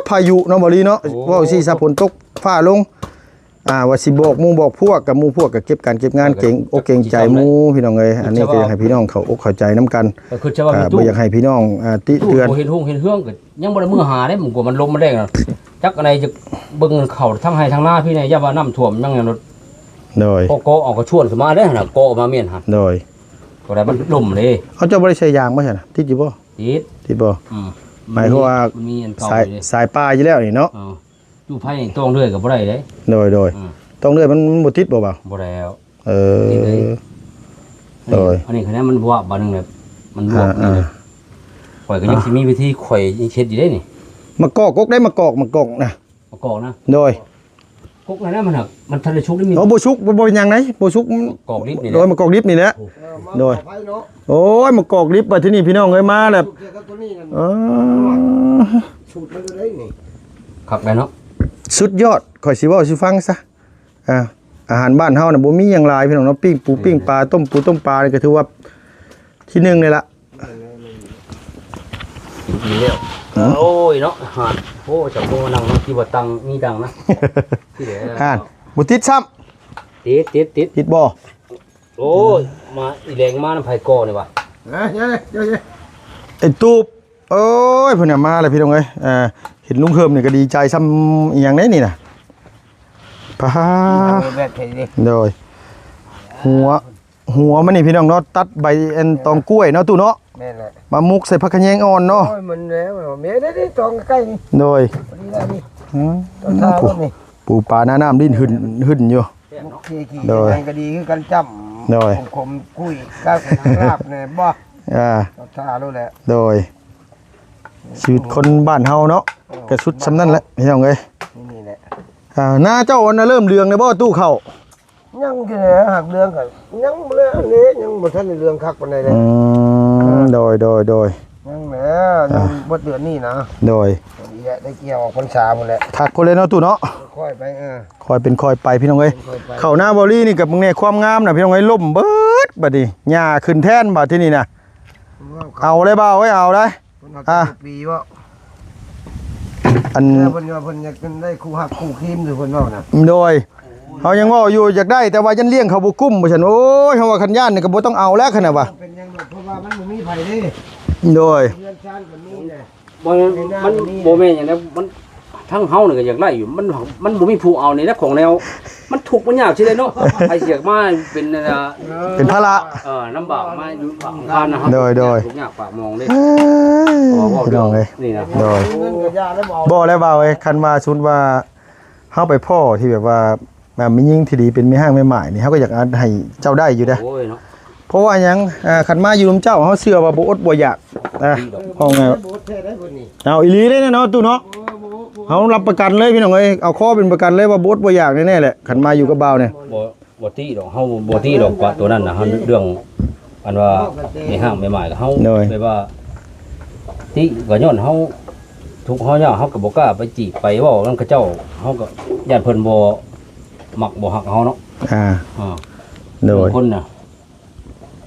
ພາຍຸເນາະ ບ່າວລີເນາະ. ໂອ້ ເວົ້າຊີ້ຊະ ຝົນຕົກຟ້າລົງ ອ່າ ວ່າຊິບອກໝູ່ບອກພວກ ກັບໝູ່ພວກກໍເກັບການເກັບງານ ເອີ ເກງອົກເກງໃຈໝູ່ ພີ່ນ້ອງເອີຍ. ອັນນີ້ກໍຢາກໃຫ້ພີ່ນ້ອງເຂົາອົກເຂົ້າໃຈນຳກັນ ກໍຄືຈະວ່າ ອ່າ ບໍ່ຢາກໃຫ້ພີ່ນ້ອງ ອ່າ ຕິເຕືອນ ບໍ່ເຫັນຮຸ່ງເຫັນເຮືອງກໍຍັງບໍ່ໄດ້ເມືອຫາເດ້ ມັນກໍມັນລົມມັນແດງນະ. ຈັກອັນໃດຈະເບິ່ງເຂົ້າທາງໄຮ່ທາງນາພີ່ແດ່ ຢ້ານວ່ານ້ຳຖ້ວມຍັງ ໂດຍ ກໍເກາະເອົາກະຊວນຂຶ້ນມາເດ້ຫັ້ນນະ ເກາະມາແມ່ນຫັ້ນ. ໂດຍ ກໍໄດ້ມັນລົມເດ້. ເອົາ ເຈົ້າບໍ່ໄດ້ໃສ່ຢາງບໍ່ຊັ້ນນະ? ຕິດຢູ່ບໍ່? ຕິດ ຕິດບໍ່? ອືມ ໝາຍຄວາມວ່າ ມັນມີອັນເກົ່າ ສາຍ ຢູ່ເດ້ ສາຍປ່າຢູ່ແລ້ວນີ້ເນາະ. ເອີ ຢູ່ໄຜຕ້ອງເລື່ອຍກໍບໍ່ໄດ້ເດ້. ໂດຍ ໂດຍ ອືມ ຕ້ອງເລື່ອຍມັນບໍ່ຕິດບໍ່ບ່າວ? ບໍ່ແລ້ວ. ເອີ ຕິດເລີຍ ໂດຍ ອັນນີ້ຄະແນນມັນບວກບາດໜຶ່ງແຫຼະ ມັນບວກ ອ່າ ນີ້ ອ່າ ຂ້ອຍກໍຍັງ ອ່າ ຊິມີວິທີ ຂ້ອຍຍັງເຮັດຢູ່ເດ້ນີ້. ໝາກກອກກົກໄດ້ ໝາກກອກ ໝາກກອກນະ ໝາກກອກນະ. ໂດຍ ກົກນັ້ນນະ ມັນຫາກ ມັນທັນໄດ້ສຸກໄດ້ມີ. ໂອ້ ບໍ່ສຸກ ບໍ່ ບໍ່ເປັນຫຍັງໃດ ບໍ່ສຸກ ໝາກກອກດິບນີ້ແຫຼະ ໂດຍ ໝາກກອກດິບນີ້ແຫຼະ. ໂອ້ ໂດຍ ໂອ້ຍ ໝາກກອກດິບ ບັດທີນີ້ພີ່ນ້ອງເອີຍ ມາແລ້ວ ສູດເດີຕົວນີ້ນັ້ນ ເອີ ສູດມັນຢູ່ໃດນີ້ ຄັກໄດ໋ເນາະ ສຸດຍອດ. ຂ້ອຍຊິເວົ້າສູ່ຟັງຊະ ອ່າ ອາຫານບ້ານເຮົານະ ບໍ່ມີຫຍັງຫຼາຍພີ່ນ້ອງເນາະ ປີ້ງປູ ປີ້ງປາ ຕົ້ມປູຕົ້ມປານີ້ກໍຖືວ່າທີໜຶ່ງເລີຍລະ. ກິນອີ່ມແລ້ວ ໂອ້ຍເນາະ ຫານ ໂອ້ ຈັກບໍ່ນັ່ງເນາະ ທີ່ວ່າຕັງມີດັງນະ ທີ່ແຫຼະ ຫານ ບໍ່ຕິດຊ້ຳ ຕິດ ຕິດ ຕິດ ຕິດບໍ່? ໂອ້ຍ ມາອີແລງມານຳໃຜກໍນີ້ຫວາ ໄອ້ຕູບ. ໂອ້ຍ ເພິ່ນນະມາແລ້ວພີ່ນ້ອງເອີຍ ເອີ ເຫັນລຸງເຮີມນີ້ກໍດີໃຈຊ້ຳອີ່ຫຍັງເດ້ນີ້ນະ ປາ ແບບໃດເດ້ ໂດຍ ຫົວ ຫົວມັນນີ້ພີ່ນ້ອງເນາະ ຕັດໃບອັນຕອງກ້ວຍເນາະ ຕູ້ເນາະ ແມ່ນແຫຼະ ມາໝົກໃສ່ຜັກຂະແຍງອ່ອນເນາະ. ໂອ້ຍ ມັນແລ້ວ ແມ່ນເດ້ ຕອງໃກ້ໆນີ້ ໂດຍ ພໍດີແລ້ວນີ້ ອືມ ຕອນເຊົ້ານີ້ ປູປາໜ້ານ້ຳດີ້ນຫຶ່ນໆຢູ່ ໂດຍ ມັນກໍດີຄືກັນຈ້ຳ ໂດຍ ຂົມໆ ຄຸຍ ກາລາບແດ່ບໍ່ ອ່າ ເອົາທ່າໂລດແຫຼະ ໂດຍ ຊີວິດຄົນບ້ານເຮົາເນາະ ເອີ ກໍສຸດສ່ຳນັ້ນແຫຼະ ພີ່ນ້ອງເອີຍ ນີ້ແຫຼະ ອ່າ ນາເຈົ້າອັນນະເລີ່ມເຫຼືອງແລ້ວບໍ່ ຕູ້ເຂົ້າ? ຍັງແຕ່ຫາກເຫຼືອງກໍຍັງບໍ່ແລ້ວເດ້ ຍັງບໍ່ທັນໄດ້ເຫຼືອງຄັກປານໃດເດ້ ອືມ ເອີ ໂດຍ ໂດຍ ໂດຍ ຍັງແຫຼະ ຍັງ ອ່າ ບໍ່ເດືອນນີ້ນະ ໂດຍ ໄດ້ກ່ຽວອອກພັນສາພຸ້ນແຫຼະ ຄັກພຸ້ນແຫຼະເນາະ ຕູ້ເນາະ ຄ່ອຍໄປ ເອີ ຄ່ອຍເປັນຄ່ອຍໄປ ພີ່ນ້ອງເອີຍ ຄ່ອຍໄປ ເຂົ້ານາບ່າວລີນີ້ກໍເບິ່ງແດ່ຄວາມງາມນະ ພີ່ນ້ອງເອີຍ ລົ້ມເບິດບັດນີ້ ຫຍ້າຂຶ້ນແທນບາດທີນີ້ນະ ເອົາເລີຍບ່າວເອີຍ ເອົາໄດ໋ ເພິ່ນເອົາ ອ່າ ທຸກປີບໍ່ ອັນ ເອີ ເພິ່ນວ່າເພິ່ນຢາກໄດ້ຄູ່ຮັກຄູ່ຄີມຢູ່ ເພິ່ນເວົ້ານະ ໂດຍ ເຮົາຍັງເວົ້າຢູ່ຢາກໄດ້ ແຕ່ວ່າຢ້ານລ້ຽງເຂົາບໍ່ກຸ້ມ ວ່າຊັ້ນ ໂອ້ຍ ເຮົາວ່າຄັນຢ້ານນີ້ກໍບໍ່ຕ້ອງເອົາແລ້ວ ຄັນນະວ່າ ເປັນຫຍັງດອກ ເພາະວ່າມັນບໍ່ມີໃຜເດ້ ໂດຍ ເຮືອນຊານກໍມີແຫຼະ ບໍ່ ມັນບໍ່ແມ່ນຫຍັງນະ ມັນ ທາງເຮົານີ້ກໍຢາກໄດ້ຢູ່ ມັນ ມັນບໍ່ມີຜູ້ເອົານີ້ນະ ຂອງແນວ ມັນທຸກມັນຍາກຊິໄດ້ເນາະ ໃຜຊິຢາກມາເປັນ ເປັນພາລະ ເອີ ລຳບາກມາຢູ່ປາກຂອງທ່ານນະ ໂດຍ ໂດຍ ທຸກຍາກປາກໝອງເດ້ ເອີ ພີ່ນ້ອງເອີຍ ນີ້ນະ ໂດຍ ບໍ່ແລ້ວບ່າວເອີຍ ຄັນວ່າສົມມຸດວ່າເຮົາໄປພໍ້ທີ່ແບບວ່າ ອ່າ ແມ່ຍິງທີ່ດີເປັນແມ່ຮ້າງແມ່ໝ້າຍນີ້ ເຮົາກໍຢາກໃຫ້ເຈົ້າໄດ້ຢູ່ເດ້ ໂອ້ຍເນາະ ເພາະວ່າຫຍັງ ອ່າ ຄັນມາຢູ່ນຳເຈົ້າ ເຮົາເຊື່ອວ່າບໍ່ອົດບໍ່ຢາກ ອ່າ ເວົ້າງ່າຍ ບໍ່ອົດແທ້ໄດ໋ເພິ່ນນີ້ ເອົາອີ່ຫຼີເດ້ເນາະ ຕູ້ເນາະ ເຮົາຮັບປະກັນເລີຍພີ່ນ້ອງເອີຍ ເອົາຄໍເປັນປະກັນເລີຍວ່າບໍ່ອົດບໍ່ຢາກແນ່ໆແຫຼະ ຄັນມາຢູ່ກັບບ່າວນີ້ ບໍ່ ບໍ່ຕິດອກ ເຮົາບໍ່ຕິດອກກວ່າຕົວນັ້ນນະ ເຮົາເລື່ອງອັນວ່າແມ່ຮ້າງແມ່ໝ້າຍກັບເຮົາ ໂດຍ ແບບວ່າຕິກໍຍ້ອນເຮົາທຸກເຮົາຍາກ ເຮົາກໍບໍ່ກ້າໄປຈີບໄປເວົ້ານຳເຂົາເຈົ້າ ເຮົາກໍຢ້ານເພິ່ນບໍ່ມັກບໍ່ຮັກເຮົາເນາະ ອ່າ ອ່າ ໂດຍ ຄົນນະ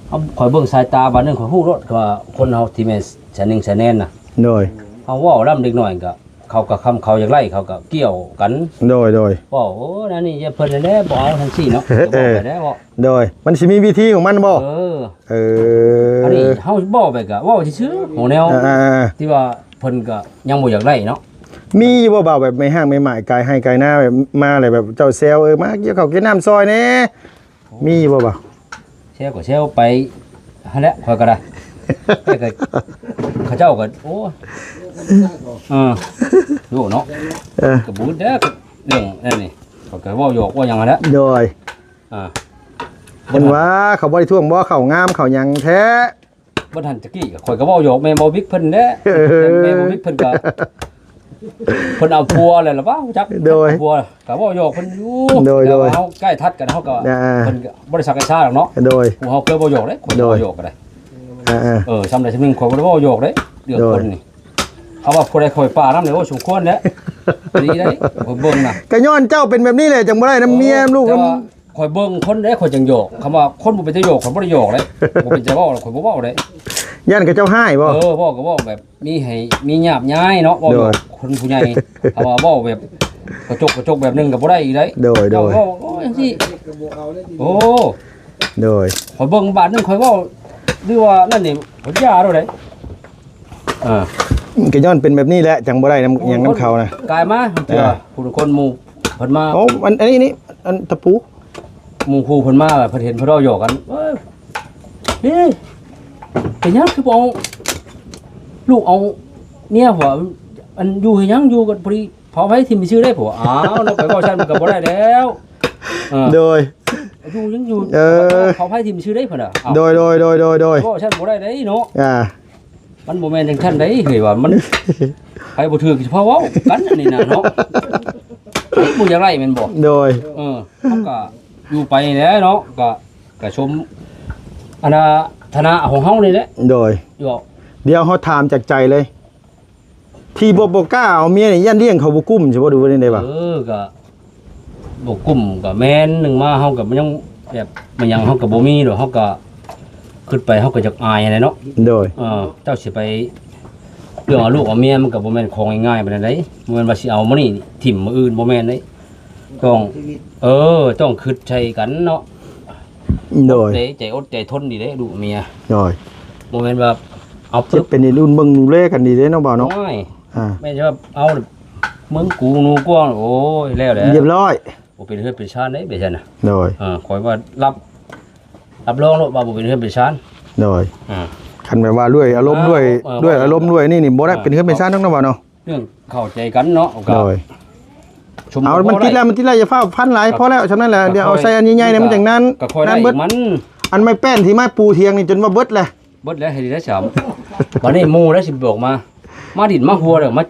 ເອົາ ຂ້ອຍເບິ່ງສາຍຕາບາດໜຶ່ງ ຂ້ອຍຮູ້ໂລດວ່າຄົນເຮົາທີ່ແມ່ນສະໜິງສະແໜນນະ ໂດຍ ເຮົາເວົ້ານຳເດັກນ້ອຍກໍ ເຂົາກໍຄຳເຂົາຢາກໄລ່ ເຂົາກໍກ່ຽວກັນ ໂດຍ ໂດຍ ເວົ້າ ໂອ້ ນັ້ນນີ້ຢ່າເພິ່ນແຫຼະ ບໍ່ເອົາຈັ່ງຊີ້ເນາະ ກໍບອກໄປແລ້ວ ໂດຍ ມັນຊິມີວິທີຂອງມັນບໍ່? ເອີ ເອີ ອັນນີ້ເຮົາເວົ້າໄປກໍເວົ້າຊື່ໆ ຂອງແນວ ອ່າໆໆ ທີ່ວ່າເພິ່ນກໍຍັງບໍ່ຢາກໄດ້ເນາະ ມີຢູ່ບໍ່ບ່າວ ແບບແມ່ຮ້າງແມ່ໝ້າຍກາຍໄຮ່ກາຍນາ ແບບມາແລ້ວແບບເຈົ້າແຊວ ເອີ ມາກ່ຽວເຂົ້າກ່ຽວນ້ຳຊ່ອຍແດ່ ມີຢູ່ບໍ່ບ່າວ? ແຊວກໍແຊວໄປຫັ້ນແຫຼະ ຂ້ອຍກໍໄດ້ ແຕ່ກໍເຂົາເຈົ້າກໍ ໂອ້ ເອີ ໂຍເນາະ ເອີ ກໍບໍ່ແລ້ວ ເລື່ອງນັ້ນນີ້ ຂ້ອຍກໍເວົ້າຫຍອກເວົ້າຫຍັງຫັ້ນແຫຼະ ໂດຍ ອ່າ ເພິ່ນວ່າເຂົາບໍ່ໄດ້ຖ້ວງບໍ່ ເຂົ້າງາມເຂົ້າຫຍັງແທ້ ເບິດຫັ້ນ ຕະກີ້ຂ້ອຍກໍເວົ້າຫຍອກແມ່ບໍ່ບິກເພິ່ນແຫຼະ ເອີ ແມ່ບໍ່ບິກເພິ່ນກໍ ເພິ່ນເອົາຜົວແລ້ວລະວ່າ ຮູ້ຈັກ ໂດຍ ເອົາຜົວ ກໍເວົ້າຫຍອກເພິ່ນຢູ່ ໂດຍ ແຕ່ວ່າ ໂດຍ ເຮົາໃກ້ທັດກັນ ເຮົາກໍ ອ່າ ເພິ່ນກໍບໍ່ໄດ້ສັກໄດ້ຊາດອກເນາະ ໂດຍ ຜູ້ເຮົາເຄີຍເວົ້າຫຍອກເດ້ ຄົນ ໂດຍ ເວົ້າຫຍອກກໍໄດ້ ອ່າໆ ເອີ ຊ່ຳໃດຊ່ຳໜຶ່ງ ຂ້ອຍບໍ່ໄດ້ເວົ້າຫຍອກເດ້ ເລື່ອງ ໂດຍ ຄົນນີ້ ເອົາວ່າຜູ້ໃດຂ້ອຍປານຳນີ້ ໂອ້ ສົມຄວນແຫຼະ ດີເດ້ ຂ້ອຍເບິ່ງນະ ກໍຍ້ອນເຈົ້າເປັນແບບນີ້ແຫຼະ ຈັ່ງບໍ່ໄດ້ນຳເມຍ ໂອ້ ນຳລູກ ແຕ່ວ່າ ນຳ ຂ້ອຍເບິ່ງຄົນເດ້ ຂ້ອຍຈັ່ງຫຍອກ ຄຳວ່າຄົນບໍ່ເປັນຕາຫຍອກ ຂ້ອຍບໍ່ໄດ້ຫຍອກເດ້ ບໍ່ເປັນຕາເວົ້າ ຂ້ອຍບໍ່ເວົ້າເດ້ ຢ້ານເຂົາເຈົ້າຮ້າຍບໍ່? ເອີ ເວົ້າກໍເວົ້າແບບມີໃຫ້ ມີຫຍາບຍາຍເນາະ ເວົ້າ ໂດຍ ຄົນຜູ້ໃຫຍ່ ຖ້າວ່າເວົ້າແບບກະຈົກກະຈົກແບບໜຶ່ງກໍບໍ່ໄດ້ອີກເດ້ ໂດຍ ໂດຍ ເຈົ້າເວົ້າ ໂອ້ຍ ຈັ່ງຊີ້ ໂອ້ ໂດຍ ຂ້ອຍເບິ່ງບາດໜຶ່ງ ຂ້ອຍເວົ້າ ຫຼືວ່ານັ້ນນີ້ ຂ້ອຍຢ່າໂລດເດ້ ອ່າ ກໍຍ້ອນເປັນແບບນີ້ແຫຼະ ຈັ່ງບໍ່ໄດ້ນຳ ອີ່ຫຍັງນຳເຂົານະ ກາຍມາ ເທື່ອ ອ່າ ຜູ້ຄົນໝູ່ເພິ່ນມາ ໂອ້ ອັນ ອັນນີ້ນີ້ ອັນຕະປູ ໝູ່ຄູ່ເພິ່ນມາ ເພິ່ນເຫັນເພິ່ນເວົ້າຫຍອກກັນ ເອີ ນີ້ ເປັນຫຍັງຄືບໍ່ເອົາລູກເອົາເມຍ ເພາະວ່າ ອັນ ຢູ່ເຮັດຫຍັງ ຢູ່ກັນພໍດີ ເຜົາໄຟຖິ້ມຊື່ເດ້ ເພາະວ່າ ອ້າວ ເນາະ ໄປເວົ້າຊັ້ນມັນກໍບໍ່ໄດ້ແລ້ວ ເອີ ໂດຍ ຢູ່ຍັງຢູ່ ເອີ ເຜົາໄຟຖິ້ມຊື່ເດ້ ເພິ່ນວ່າ ອ້າວ ໂດຍ ໂດຍ ໂດຍ ໂດຍ ເວົ້າຊັ້ນບໍ່ໄດ້ເດ້ເນາະ ອ່າ ມັນບໍ່ແມ່ນຈັ່ງຊັ້ນໃດເຮີ້ຍ ວ່າມັນ ໃຜບໍ່ຖືກຊິພາເວົ້າກັນອັນນີ້ນະເນາະ ບໍ່ຢາກໄດ້ແມ່ນບໍ່? ໂດຍ ເອີ ເຮົາກໍຢູ່ໄປແຫຼະເນາະ ກໍ ກໍຊົມອັນນ່າ ຖານະຂອງເຮົານີ້ແຫຼະ ໂດຍ ດຽວເຮົາຖາມຈາກໃຈເລີຍ ທີ່ບໍ່ ບໍ່ກ້າເອົາເມຍນີ້ ຢ້ານລ້ຽງເຂົາບໍ່ກຸ້ມ ຊິບໍ່ ຫຼືວ່າແນວໃດວະ? ເອີ ກໍ ບໍ່ກຸ້ມກໍແມ່ນ ໜຶ່ງມາເຮົາກໍຍັງແບບ ມາຫຍັງເຮົາກໍບໍ່ມີດອກ ເຮົາກໍຄິດໄປເຮົາກໍຢາກອາຍຫັ້ນແຫຼະເນາະ ໂດຍ ເອີ ເຈົ້າຊິໄປເລື່ອງເອົາລູກເອົາເມຍ ມັນກໍບໍ່ແມ່ນຂອງງ່າຍໆປານໃດເດ້ ບໍ່ແມ່ນວ່າຊິເອົາມື້ນີ້ຖິ້ມມື້ອື່ນ ບໍ່ແມ່ນເດ້ ຕ້ອງ ເອີ ຕ້ອງຄິດໃສ່ກັນເນາະ ໂດຍ ອົດເດ້ ໃຈອົດໃຈທົນດີເດ້ລູກເມຍ ໂດຍ ບໍ່ແມ່ນວ່າເອົາປຶບ ເປັນອີ່ລຸ້ນເບິ່ງດູແລກັນດີເດ້ເນາະ ບ່າວເນາະ ໂອ້ຍ ອ່າ ແມ່ນຊິວ່າເອົາ ມຶງກູໜູກວາງ ໂອ້ຍ ແລ້ວແຫຼະ ຮຽບຮ້ອຍ ບໍ່ເປັນເຮືອນເປັນຊານເດ້ ແບບນັ້ນນະ ໂດຍ ເອີ ຂ້ອຍວ່າຮັບ ຮັບຮອງໂລດວ່າບໍ່ເປັນເຮືອນເປັນຊານ ໂດຍ ອ່າ ຄັນແບບວ່າດ້ວຍອາລົມ ອ່າ ດ້ວຍ ເອີ ດ້ວຍອາລົມ ເອີ ດ້ວຍນີ້ນີ້ ບໍ່ໄດ້ ອ່າ ເປັນເຮືອນເປັນຊານດອກນະ ບ່າວເນາະ ເລື່ອງເຂົ້າໃຈກັນເນາະ ໂດຍ ເອົາ ມັນຕິດແລ້ວ ມັນຕິດແລ້ວ ຢ່າຟ້າວພັນຫຼາຍ ກໍ ພໍແລ້ວ ຊ່ຳນັ້ນແຫຼະ ກໍ ດຽວເອົາໃສ່ອັນໃຫຍ່ໆ ມັນຈັ່ງນັ້ນ ກໍຄ່ອຍໄດ້ອີກ ມັນ ອັນໄມ້ແປ້ນທີ່ມາປູທຽງນີ້ ຈົນວ່າເບິດແລ້ວ ເບິດແລ້ວ ເຮັດໄດ້ຊ້ຳ ບາດນີ້ໝູ່ແລ້ວຊິບອກມາ ມາດິນມາຫົວເດີ ມາ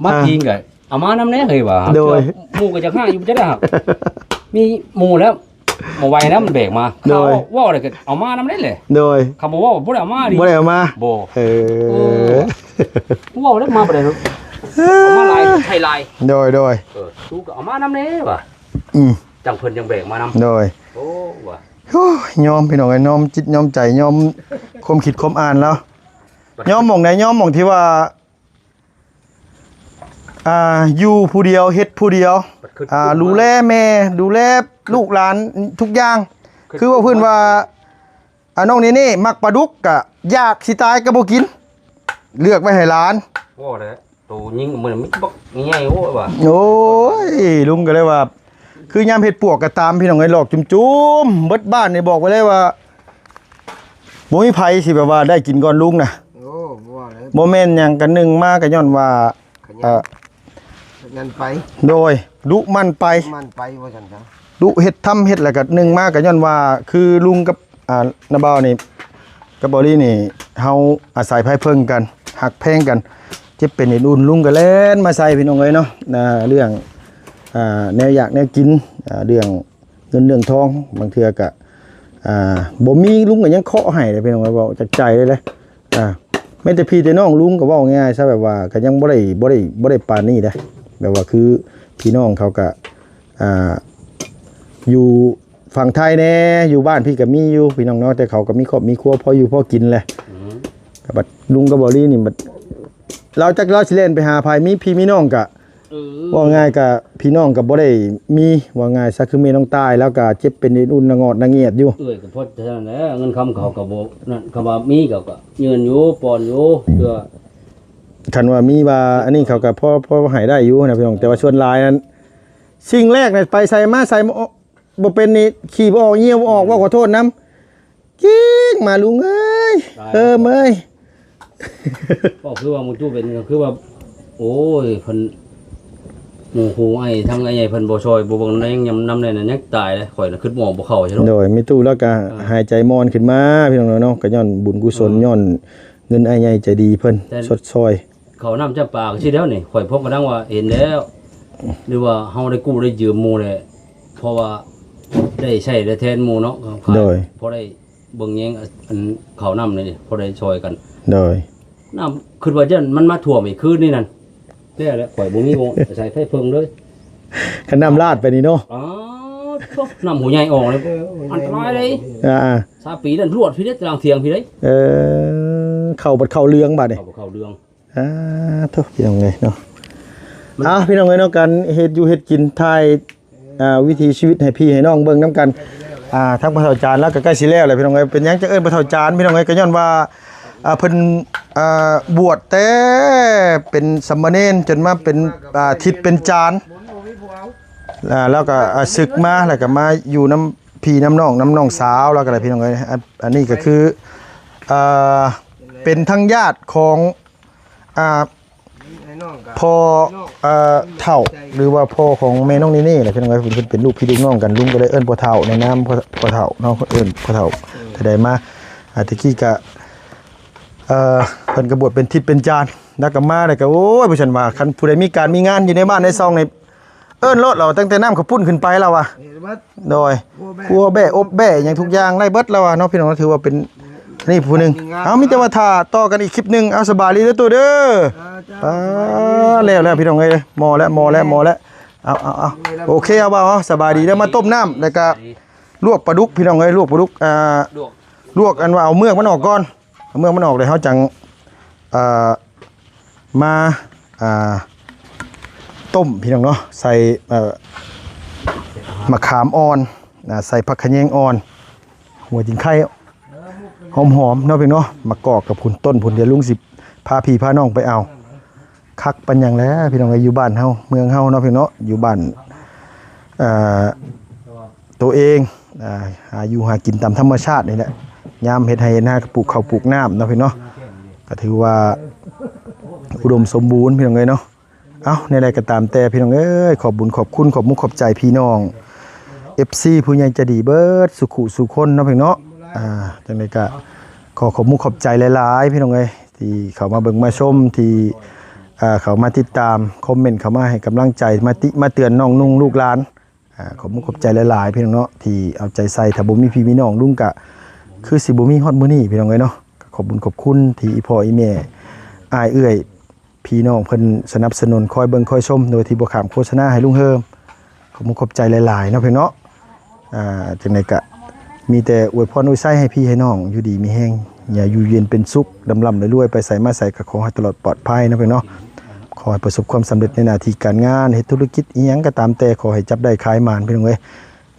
ມາ ອ່າ ພິງກໍ ເອົາມານຳແດ່ເຮີ້ຍວ່າ ໂດຍ ໝູ່ກໍຢາກຮ້າຍຢູ່ ບໍ່ຈັກໄດ້ຮັກ ມີໝູ່ແລ້ວ ບໍ່ໄຫວນຳ ແບກມາ ໂດຍ ເວົ້າໄດ້ກໍເອົາມານຳເດ້ແຫຼະ ໂດຍ ຄຳບໍ່ເວົ້າບໍ່ໄດ້ເອົາມານີ້ ບໍ່ໄດ້ເອົາມາ ບໍ່ ເອີ ເອີ ເວົ້າໄດ້ມາບໍ່ໄດ້ ເອີ ເອົາມາຫຼາຍ ໃຊ້ຫຼາຍ ໂດຍ ໂດຍ ເອີ ສູກໍເອົາມານຳແດ່ວ່າ ອືມ ຈັ່ງເພິ່ນຈັ່ງແບກມານຳ ໂດຍ ໂອ້ ວ່າ ໂອ້ຍ ຍອມ ພີ່ນ້ອງເອີຍ ຍອມຈິດຍອມໃຈ ຍອມຄວາມຄິດຄວາມອ່ານລາວ ຍອມໝ່ອງໃດ? ຍອມໝ່ອງທີ່ວ່າ ອ່າ ຢູ່ຜູ້ດຽວ ເຮັດຜູ້ດຽວ ອ່າ ດູແລແມ່ ດູແລລູກຫຼານທຸກຢ່າງ ຄືວ່າເພິ່ນວ່າ ອ່າ ນ້ອງເນເນ່ມັກປາດຸກ ກະຢາກຊິຕາຍກໍບໍ່ກິນ ເລືອກໄວ້ໃຫ້ຫຼານ ໂອ້ ໂຕຍິງມື້ນີ້ມັນບັກໃຫຍ່ ໂອ້ຍ ວ່າ ໂອ້ຍ ລຸງກໍເລີຍວ່າ ຄືຍາມເຮັດປວກກໍຕາມ ພີ່ນ້ອງເອີຍ ຫຼອກຈຸ້ມໆ ເບິດບ້ານນີ້ ບອກໄວ້ເລີຍວ່າ ບໍ່ມີໃຜຊິແບບວ່າໄດ້ກິນກ່ອນລຸງນະ ໂອ້ ບໍ່ວ່າແລ້ວ ບໍ່ແມ່ນຫຍັງ ກະໜຶ່ງມາກໍຍ້ອນວ່າ ຂະຫຍັນ ເອີ ຂະຫຍັນໄປ ໂດຍ ດຸໝັ່ນໄປ ໝັ່ນໄປວ່າຊັ້ນຊະ ດຸເຮັດທຳເຮັດ ແລ້ວກໍໜຶ່ງມາກໍຍ້ອນວ່າ ຄືລຸງກັບ ອ່າ ນ້າບ່າວນີ້ ກັບບ່າວລີນີ້ ເຮົາອາໄສໃຜເພິ່ງກັນ ຮັກແພງກັນ ເຈັບເປັນເອັນອຸ່ນ ລຸງກໍແລ່ນມາໃສ່ ພີ່ນ້ອງເອີຍເນາະ ອ່າ ເລື່ອງ ອ່າ ແນວຢາກແນວກິນ ອ່າ ເລື່ອງ ເງິນເລື່ອງທອງ ບາງເທື່ອກະ ອ່າ ບໍ່ມີ ລຸງກໍຍັງເຄາະໃຫ້ເດ້ ພີ່ນ້ອງເອີຍ ເວົ້າຈາກໃຈເລີຍເດ້ ອ່າ ແມ້ແຕ່ພີ່ແຕ່ນ້ອງລຸງກໍເວົ້າງ່າຍໆຊະ ແບບວ່າກໍຍັງບໍ່ໄດ້ ບໍ່ໄດ້ ບໍ່ໄດ້ປານນີ້ເດ້ ແບບວ່າຄືພີ່ນ້ອງເຂົາກະ ອ່າ ຢູ່ ຝັ່ງໄທແດ່ ຢູ່ບ້ານພີ້ກໍມີຢູ່ພີ່ນ້ອງເນາະ ແຕ່ເຂົາກໍມີຄອບມີຄົວພໍຢູ່ພໍກິນແຫຼະ. ອືມ ກໍບັດລຸງກັບບໍ່ລີນີ້ບັດ ລາວຈັກລາວຊິແລ່ນໄປຫາໃຜ ມີພີ່ມີນ້ອງກະ ເອີ ເວົ້າງ່າຍກະພີ່ນ້ອງກະບໍ່ໄດ້ມີ ເວົ້າງ່າຍຊະ ຄືແມ່ນ້ອງຕ່າຍລາວກະເຈັບເປັນອຸ່ນໆນະງອດນະງຽດຢູ່. ເອື້ອຍກໍພໍເທົ່ານັ້ນແຫຼະ ເງິນຄຳເຂົາກໍບໍ່ນັ້ນ ຄຳວ່າມີເຂົາກໍຍື່ນຢູ່ປ້ອນຢູ່ ເພື່ອ ຄັນວ່າມີວ່າອັນນີ້ເຂົາກໍພໍ ພໍໃຫ້ໄດ້ຢູ່ນະພີ່ນ້ອງ ແຕ່ວ່າສ່ວນຫຼາຍນັ້ນ ສິ່ງແລກນະ ໄປໃສມາໃສບໍ່ ບໍ່ເປັນນີ້ ຂີ້ບໍ່ອອກ ຍ່ຽວບໍ່ອອກ ເວົ້າຂໍໂທດນຳ ກິກມາ ລຸງເອີຍ ຕາຍ ເອີມເອີຍ. ກໍຄືວ່າໝູ່ຕູ້ເປັນ ກໍຄືວ່າ ໂອ້ຍ ເພິ່ນ ໝູ່ຄູ່ອ້າຍ ທັງອ້າຍໃຫຍ່ເພິ່ນບໍ່ຊ່ອຍ ບໍ່ເບິ່ງນຳ ນຳແດ່ນັ້ນ ຍັງຕາຍເດ້. ຂ້ອຍນະຄຶດບໍ່ອອກບໍ່ເຂົ້າ ໂດຍ ແມ່ຕູ້ລາວກໍ ເອີ ຫາຍໃຈມ່ອນຂຶ້ນມາ ພີ່ນ້ອງເນາະ ກໍຍ້ອນບຸນກຸສົນ ເອີ ຍ້ອນເງິນອ້າຍໃຫຍ່ໃຈດີເພິ່ນ ແຕ່ ຊົດຊ່ອຍ ເຂົ້ານ້ຳຈຳປາກໍຊິແລ້ວນີ້ ຂ້ອຍພົບກະດັງວ່າເຫັນແລ້ວ ຫຼືວ່າເຮົາໄດ້ກູ້ໄດ້ຢືມໝູ່ແຫຼະ ເພາະວ່າໄດ້ໃຊ້ໄດ້ແທນໝູ່ເນາະ ໂດຍ ພໍໄດ້ເບິ່ງແຍງ ອັນເຂົ້ານ້ຳນີ້ ພໍໄດ້ຊ່ອຍກັນ ໂດຍ ນ້ຳ ຄິດວ່າຢ້ານມັນມາຖ້ວມອີກຄືນນີ້ນັ້ນ ແລ້ວແຫຼະ ຂ້ອຍບໍ່ມີວງ ໃຊ້ໄຟເພິ່ງເລີຍ ຄັນນ້ຳລາດໄປນີ້ເນາະ ອໍ ນ້ຳຫົວໃຫຍ່ອອກເລີຍ ອັນຕະລາຍເດ້. ອ່າ ຊາວປີນັ້ນລວດພີ້ເດ້ ຕາງທຽງພີ້ເດ້. ເອີ ເຂົ້າບັດເຂົ້າເລື່ອງບາດນີ້ ເຂົ້າບັດເຂົ້າເລື່ອງ. ອ່າ ໂທ້ ພີ່ນ້ອງເອີຍເນາະ ມັນ ອ່າ ພີ່ນ້ອງເອີຍເນາະ ການເຮັດຢູ່ເຮັດກິນ ຖ່າຍ ອ່າ ວິຖີຊີວິດໃຫ້ພີ່ໃຫ້ນ້ອງເບິ່ງນຳກັນ ອ່າ ທາງພໍ່ເຖົ້າຈານລາວກໍໃກ້ຊິແລ້ວແຫຼະ ພີ່ນ້ອງເອີຍ. ເປັນຫຍັງຈັ່ງເອີ້ນພໍ່ເຖົ້າຈານ ພີ່ນ້ອງເອີຍ ກໍຍ້ອນວ່າ ອ່າ ເພິ່ນ ອ່າ ບວດແຕ່ເປັນສາມະເນນ ຈົນມາເປັນ ອ່າ ທິດເປັນຈານ ອ່າ ແລ້ວກໍ ອ່າ ສຶກມາ ແລ້ວກໍມາຢູ່ນຳພີ່ນຳນ້ອງ ນຳນ້ອງສາວລາວກໍໄດ້ ພີ່ນ້ອງເອີຍ. ອັນ ອັນນີ້ກໍຄື ອ່າ ເປັນທາງຍາດຂອງ ອ່າ ພໍ່ ເອີ ເຖົ້າ ຫຼືວ່າພໍ່ຂອງແມ່ນ້ອງເນເນ່ແຫຼະ ພີ່ນ້ອງເອີຍ. ເພິ່ນເປັນລູກພີ່ລູກນ້ອງກັນ ລຸງກໍເລີຍເອີ້ນພໍ່ເຖົ້າ ໃນນາມພໍ່ ພໍ່ເຖົ້າເນາະ ເອີ້ນພໍ່ເຖົ້າ. ແຕ່ໃດມາ ອ່າ ແຕ່ກີ້ກະ ເອີ ເພິ່ນກະບວດເປັນທິດເປັນຈານ ແລ້ວກະມາ ແລ້ວກະ ໂອ້ຍ ວ່າຊັ້ນວ່າ ຄັນຜູ້ໃດມີການມີງານຢູ່ໃນບ້ານໃນຊ່ອງນີ້ ເອີ້ນໂລດລາວ ຕັ້ງແຕ່ນ້ຳເຂົ້າປຸ້ນຂຶ້ນໄປລາວວ່າ ເອີ ໂດຍ ຄົວແບ້ ຄົວແບ້ ອົບແບ້ ຫຍັງທຸກຢ່າງໄດ້ເບິດລາວວ່າເນາະ ພີ່ນ້ອງ ຖືວ່າເປັນ ນີ້ຜູ້ໜຶ່ງ. ເອົາ ມີແຕ່ວ່າຖ້າຕໍ່ກັນອີກຄລິບໜຶ່ງ. ເອົາ ສະບາຍດີເດີຕູ້ເດີ. ອ່າ ແລ້ວແລ້ວ ພີ່ນ້ອງເອີຍ ໝໍແລ້ວ ໝໍແລ້ວ ໝໍແລ້ວ. ເອົາ ເອົາ ເອົາ ໂອເຄ ເອົາ ເອົາ ສະບາຍດີເດີ. ມາຕົ້ມນ້ຳ ແລ້ວກະລວກປາດຸກ ພີ່ນ້ອງເອີຍ ລວກປາດຸກ ອ່າ ລວກ ລວກ ອັນວ່າເອົາເມືອກມັນອອກກ່ອນ ເອົາເມືອກມັນອອກ ແລ້ວເຮົາຈັ່ງ ອ່າ ມາ ອ່າ ຕົ້ມ ພີ່ນ້ອງເນາະ ໃສ່ ເອີ ມະຂາມອ່ອນ ອ່າ ໃສ່ຜັກຂະແຍງອ່ອນ ຫົວຈິງໄຄ ຫອມໆເນາະ ພີ່ນ້ອງເນາະ. ໝາກກອກກັບພຸ້ນ ຕົ້ນພຸ້ນ ດຽວລຸງຊິພາພີ່ພານ້ອງໄປເອົາ. ຄັກປານຫຍັງແຫຼະ ພີ່ນ້ອງເອີຍ ຢູ່ບ້ານເຮົາ ເມືອງເຮົາເນາະ ພີ່ນ້ອງເນາະ ຢູ່ບ້ານ ເອີ ໂຕເອງ ອ່າ ຫາຢູ່ຫາກິນຕາມທຳມະຊາດນີ້ແຫຼະ. ຍາມເຮັດໄຮ່ເຮັດນາກໍປູກເຂົ້າປູກນ້ຳເນາະ ພີ່ນ້ອງເນາະ ກໍຖືວ່າອຸດົມສົມບູນ ພີ່ນ້ອງເອີຍເນາະ. ເອົ້າ ແນວໃດກໍຕາມແຕ່ ພີ່ນ້ອງເອີຍ ຂອບບຸນຂອບຄຸນ ຂອບມຸກຂອບໃຈພີ່ນ້ອງ ເອັຟຊີ ຜູ້ໃຫຍ່ໃຈດີເບິດສູ່ຄູ່ສູ່ຄົນເນາະ ພີ່ນ້ອງເນາະ. ອ່າ ຈັ່ງໃດກໍຂໍຂອບມຸກຂອບໃຈຫຼາຍໆ ພີ່ນ້ອງເອີຍ ທີ່ເຂົ້າມາເບິ່ງມາຊົມ ທີ່ ອ່າ ເຂົ້າມາຕິດຕາມ ຄອມເມັນເຂົ້າມາໃຫ້ກຳລັງໃຈ ມາຕິມາເຕືອນນ້ອງນຸ່ງລູກຫຼານ. ອ່າ ຂອບມຸກຂອບໃຈຫຼາຍໆ ພີ່ນ້ອງເນາະ ທີ່ເອົາໃຈໃສ່. ຖ້າບໍ່ມີພີ່ມີນ້ອງ ລຸງກະຄືຊິບໍ່ມີຮອດມື້ນີ້ ພີ່ນ້ອງເອີຍເນາະ. ກໍຂອບບຸນຂອບຄຸນທີ່ອີ່ພໍ່ອີ່ແມ່ ອ້າຍເອື້ອຍ ພີ່ນ້ອງເພິ່ນສະໜັບສະໜູນ ຄອຍເບິ່ງຄອຍຊົມ ໂດຍທີ່ບໍ່ຂ້າມໂຄສະນາໃຫ້ລຸງເຮີມ. ຂອບມຸກຂອບໃຈຫຼາຍໆ ເນາະ ພີ່ນ້ອງເນາະ. ອ່າ ຈັ່ງໃດກະມີແຕ່ອວຍພອນອວຍໄຊໃຫ້ພີ່ໃຫ້ນ້ອງຢູ່ດີມີແຮງ ຢ່າຢູ່ເຢັນເປັນສຸກ ລ່ຳໆລວຍໆ ໄປໃສມາໃສກໍຂໍໃຫ້ຕະຫຼອດປອດໄພເນາະ ພີ່ນ້ອງເນາະ. ຂໍໃຫ້ປະສົບຄວາມສຳເລັດໃນໜ້າທີ່ການງານ ເຮັດທຸລະກິດອີ່ຫຍັງກໍຕາມແຕ່ ຂໍໃຫ້ຈັບໄດ້ຂາຍໝານ ພີ່ນ້ອງເອີຍ.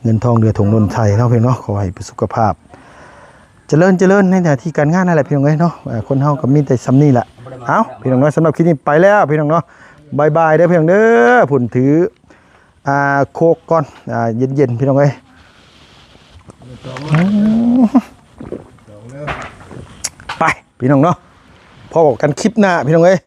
ເງິນທອງເຫຼືອຖົງລົ້ນໄຖເນາະ ພີ່ນ້ອງເນາະ. ຂໍໃຫ້ສຸຂະພາບຈະເລີນຈະເລີນໃນໜ້າທີ່ການງານນັ້ນແຫຼະ ພີ່ນ້ອງເອີຍເນາະ. ອ່າ ຄົນເຮົາກໍມີແຕ່ສ່ຳນີ້ແຫຼະ. ເອົ້າ ພີ່ນ້ອງເນາະ ສຳລັບຄລິບນີ້ໄປແລ້ວ ພີ່ນ້ອງເນາະ. ບາຍບາຍເດີ ພີ່ນ້ອງເດີ. ພຸ້ນຖື ອ່າ ໂຄກກ່ອນ ອ່າ ເຢັນໆ ພີ່ນ້ອງເອີຍ. ໄປ ພີ່ນ້ອງເນາະ ພໍ້ກັນຄລິບໜ້າ ພີ່ນ້ອງເອີຍ.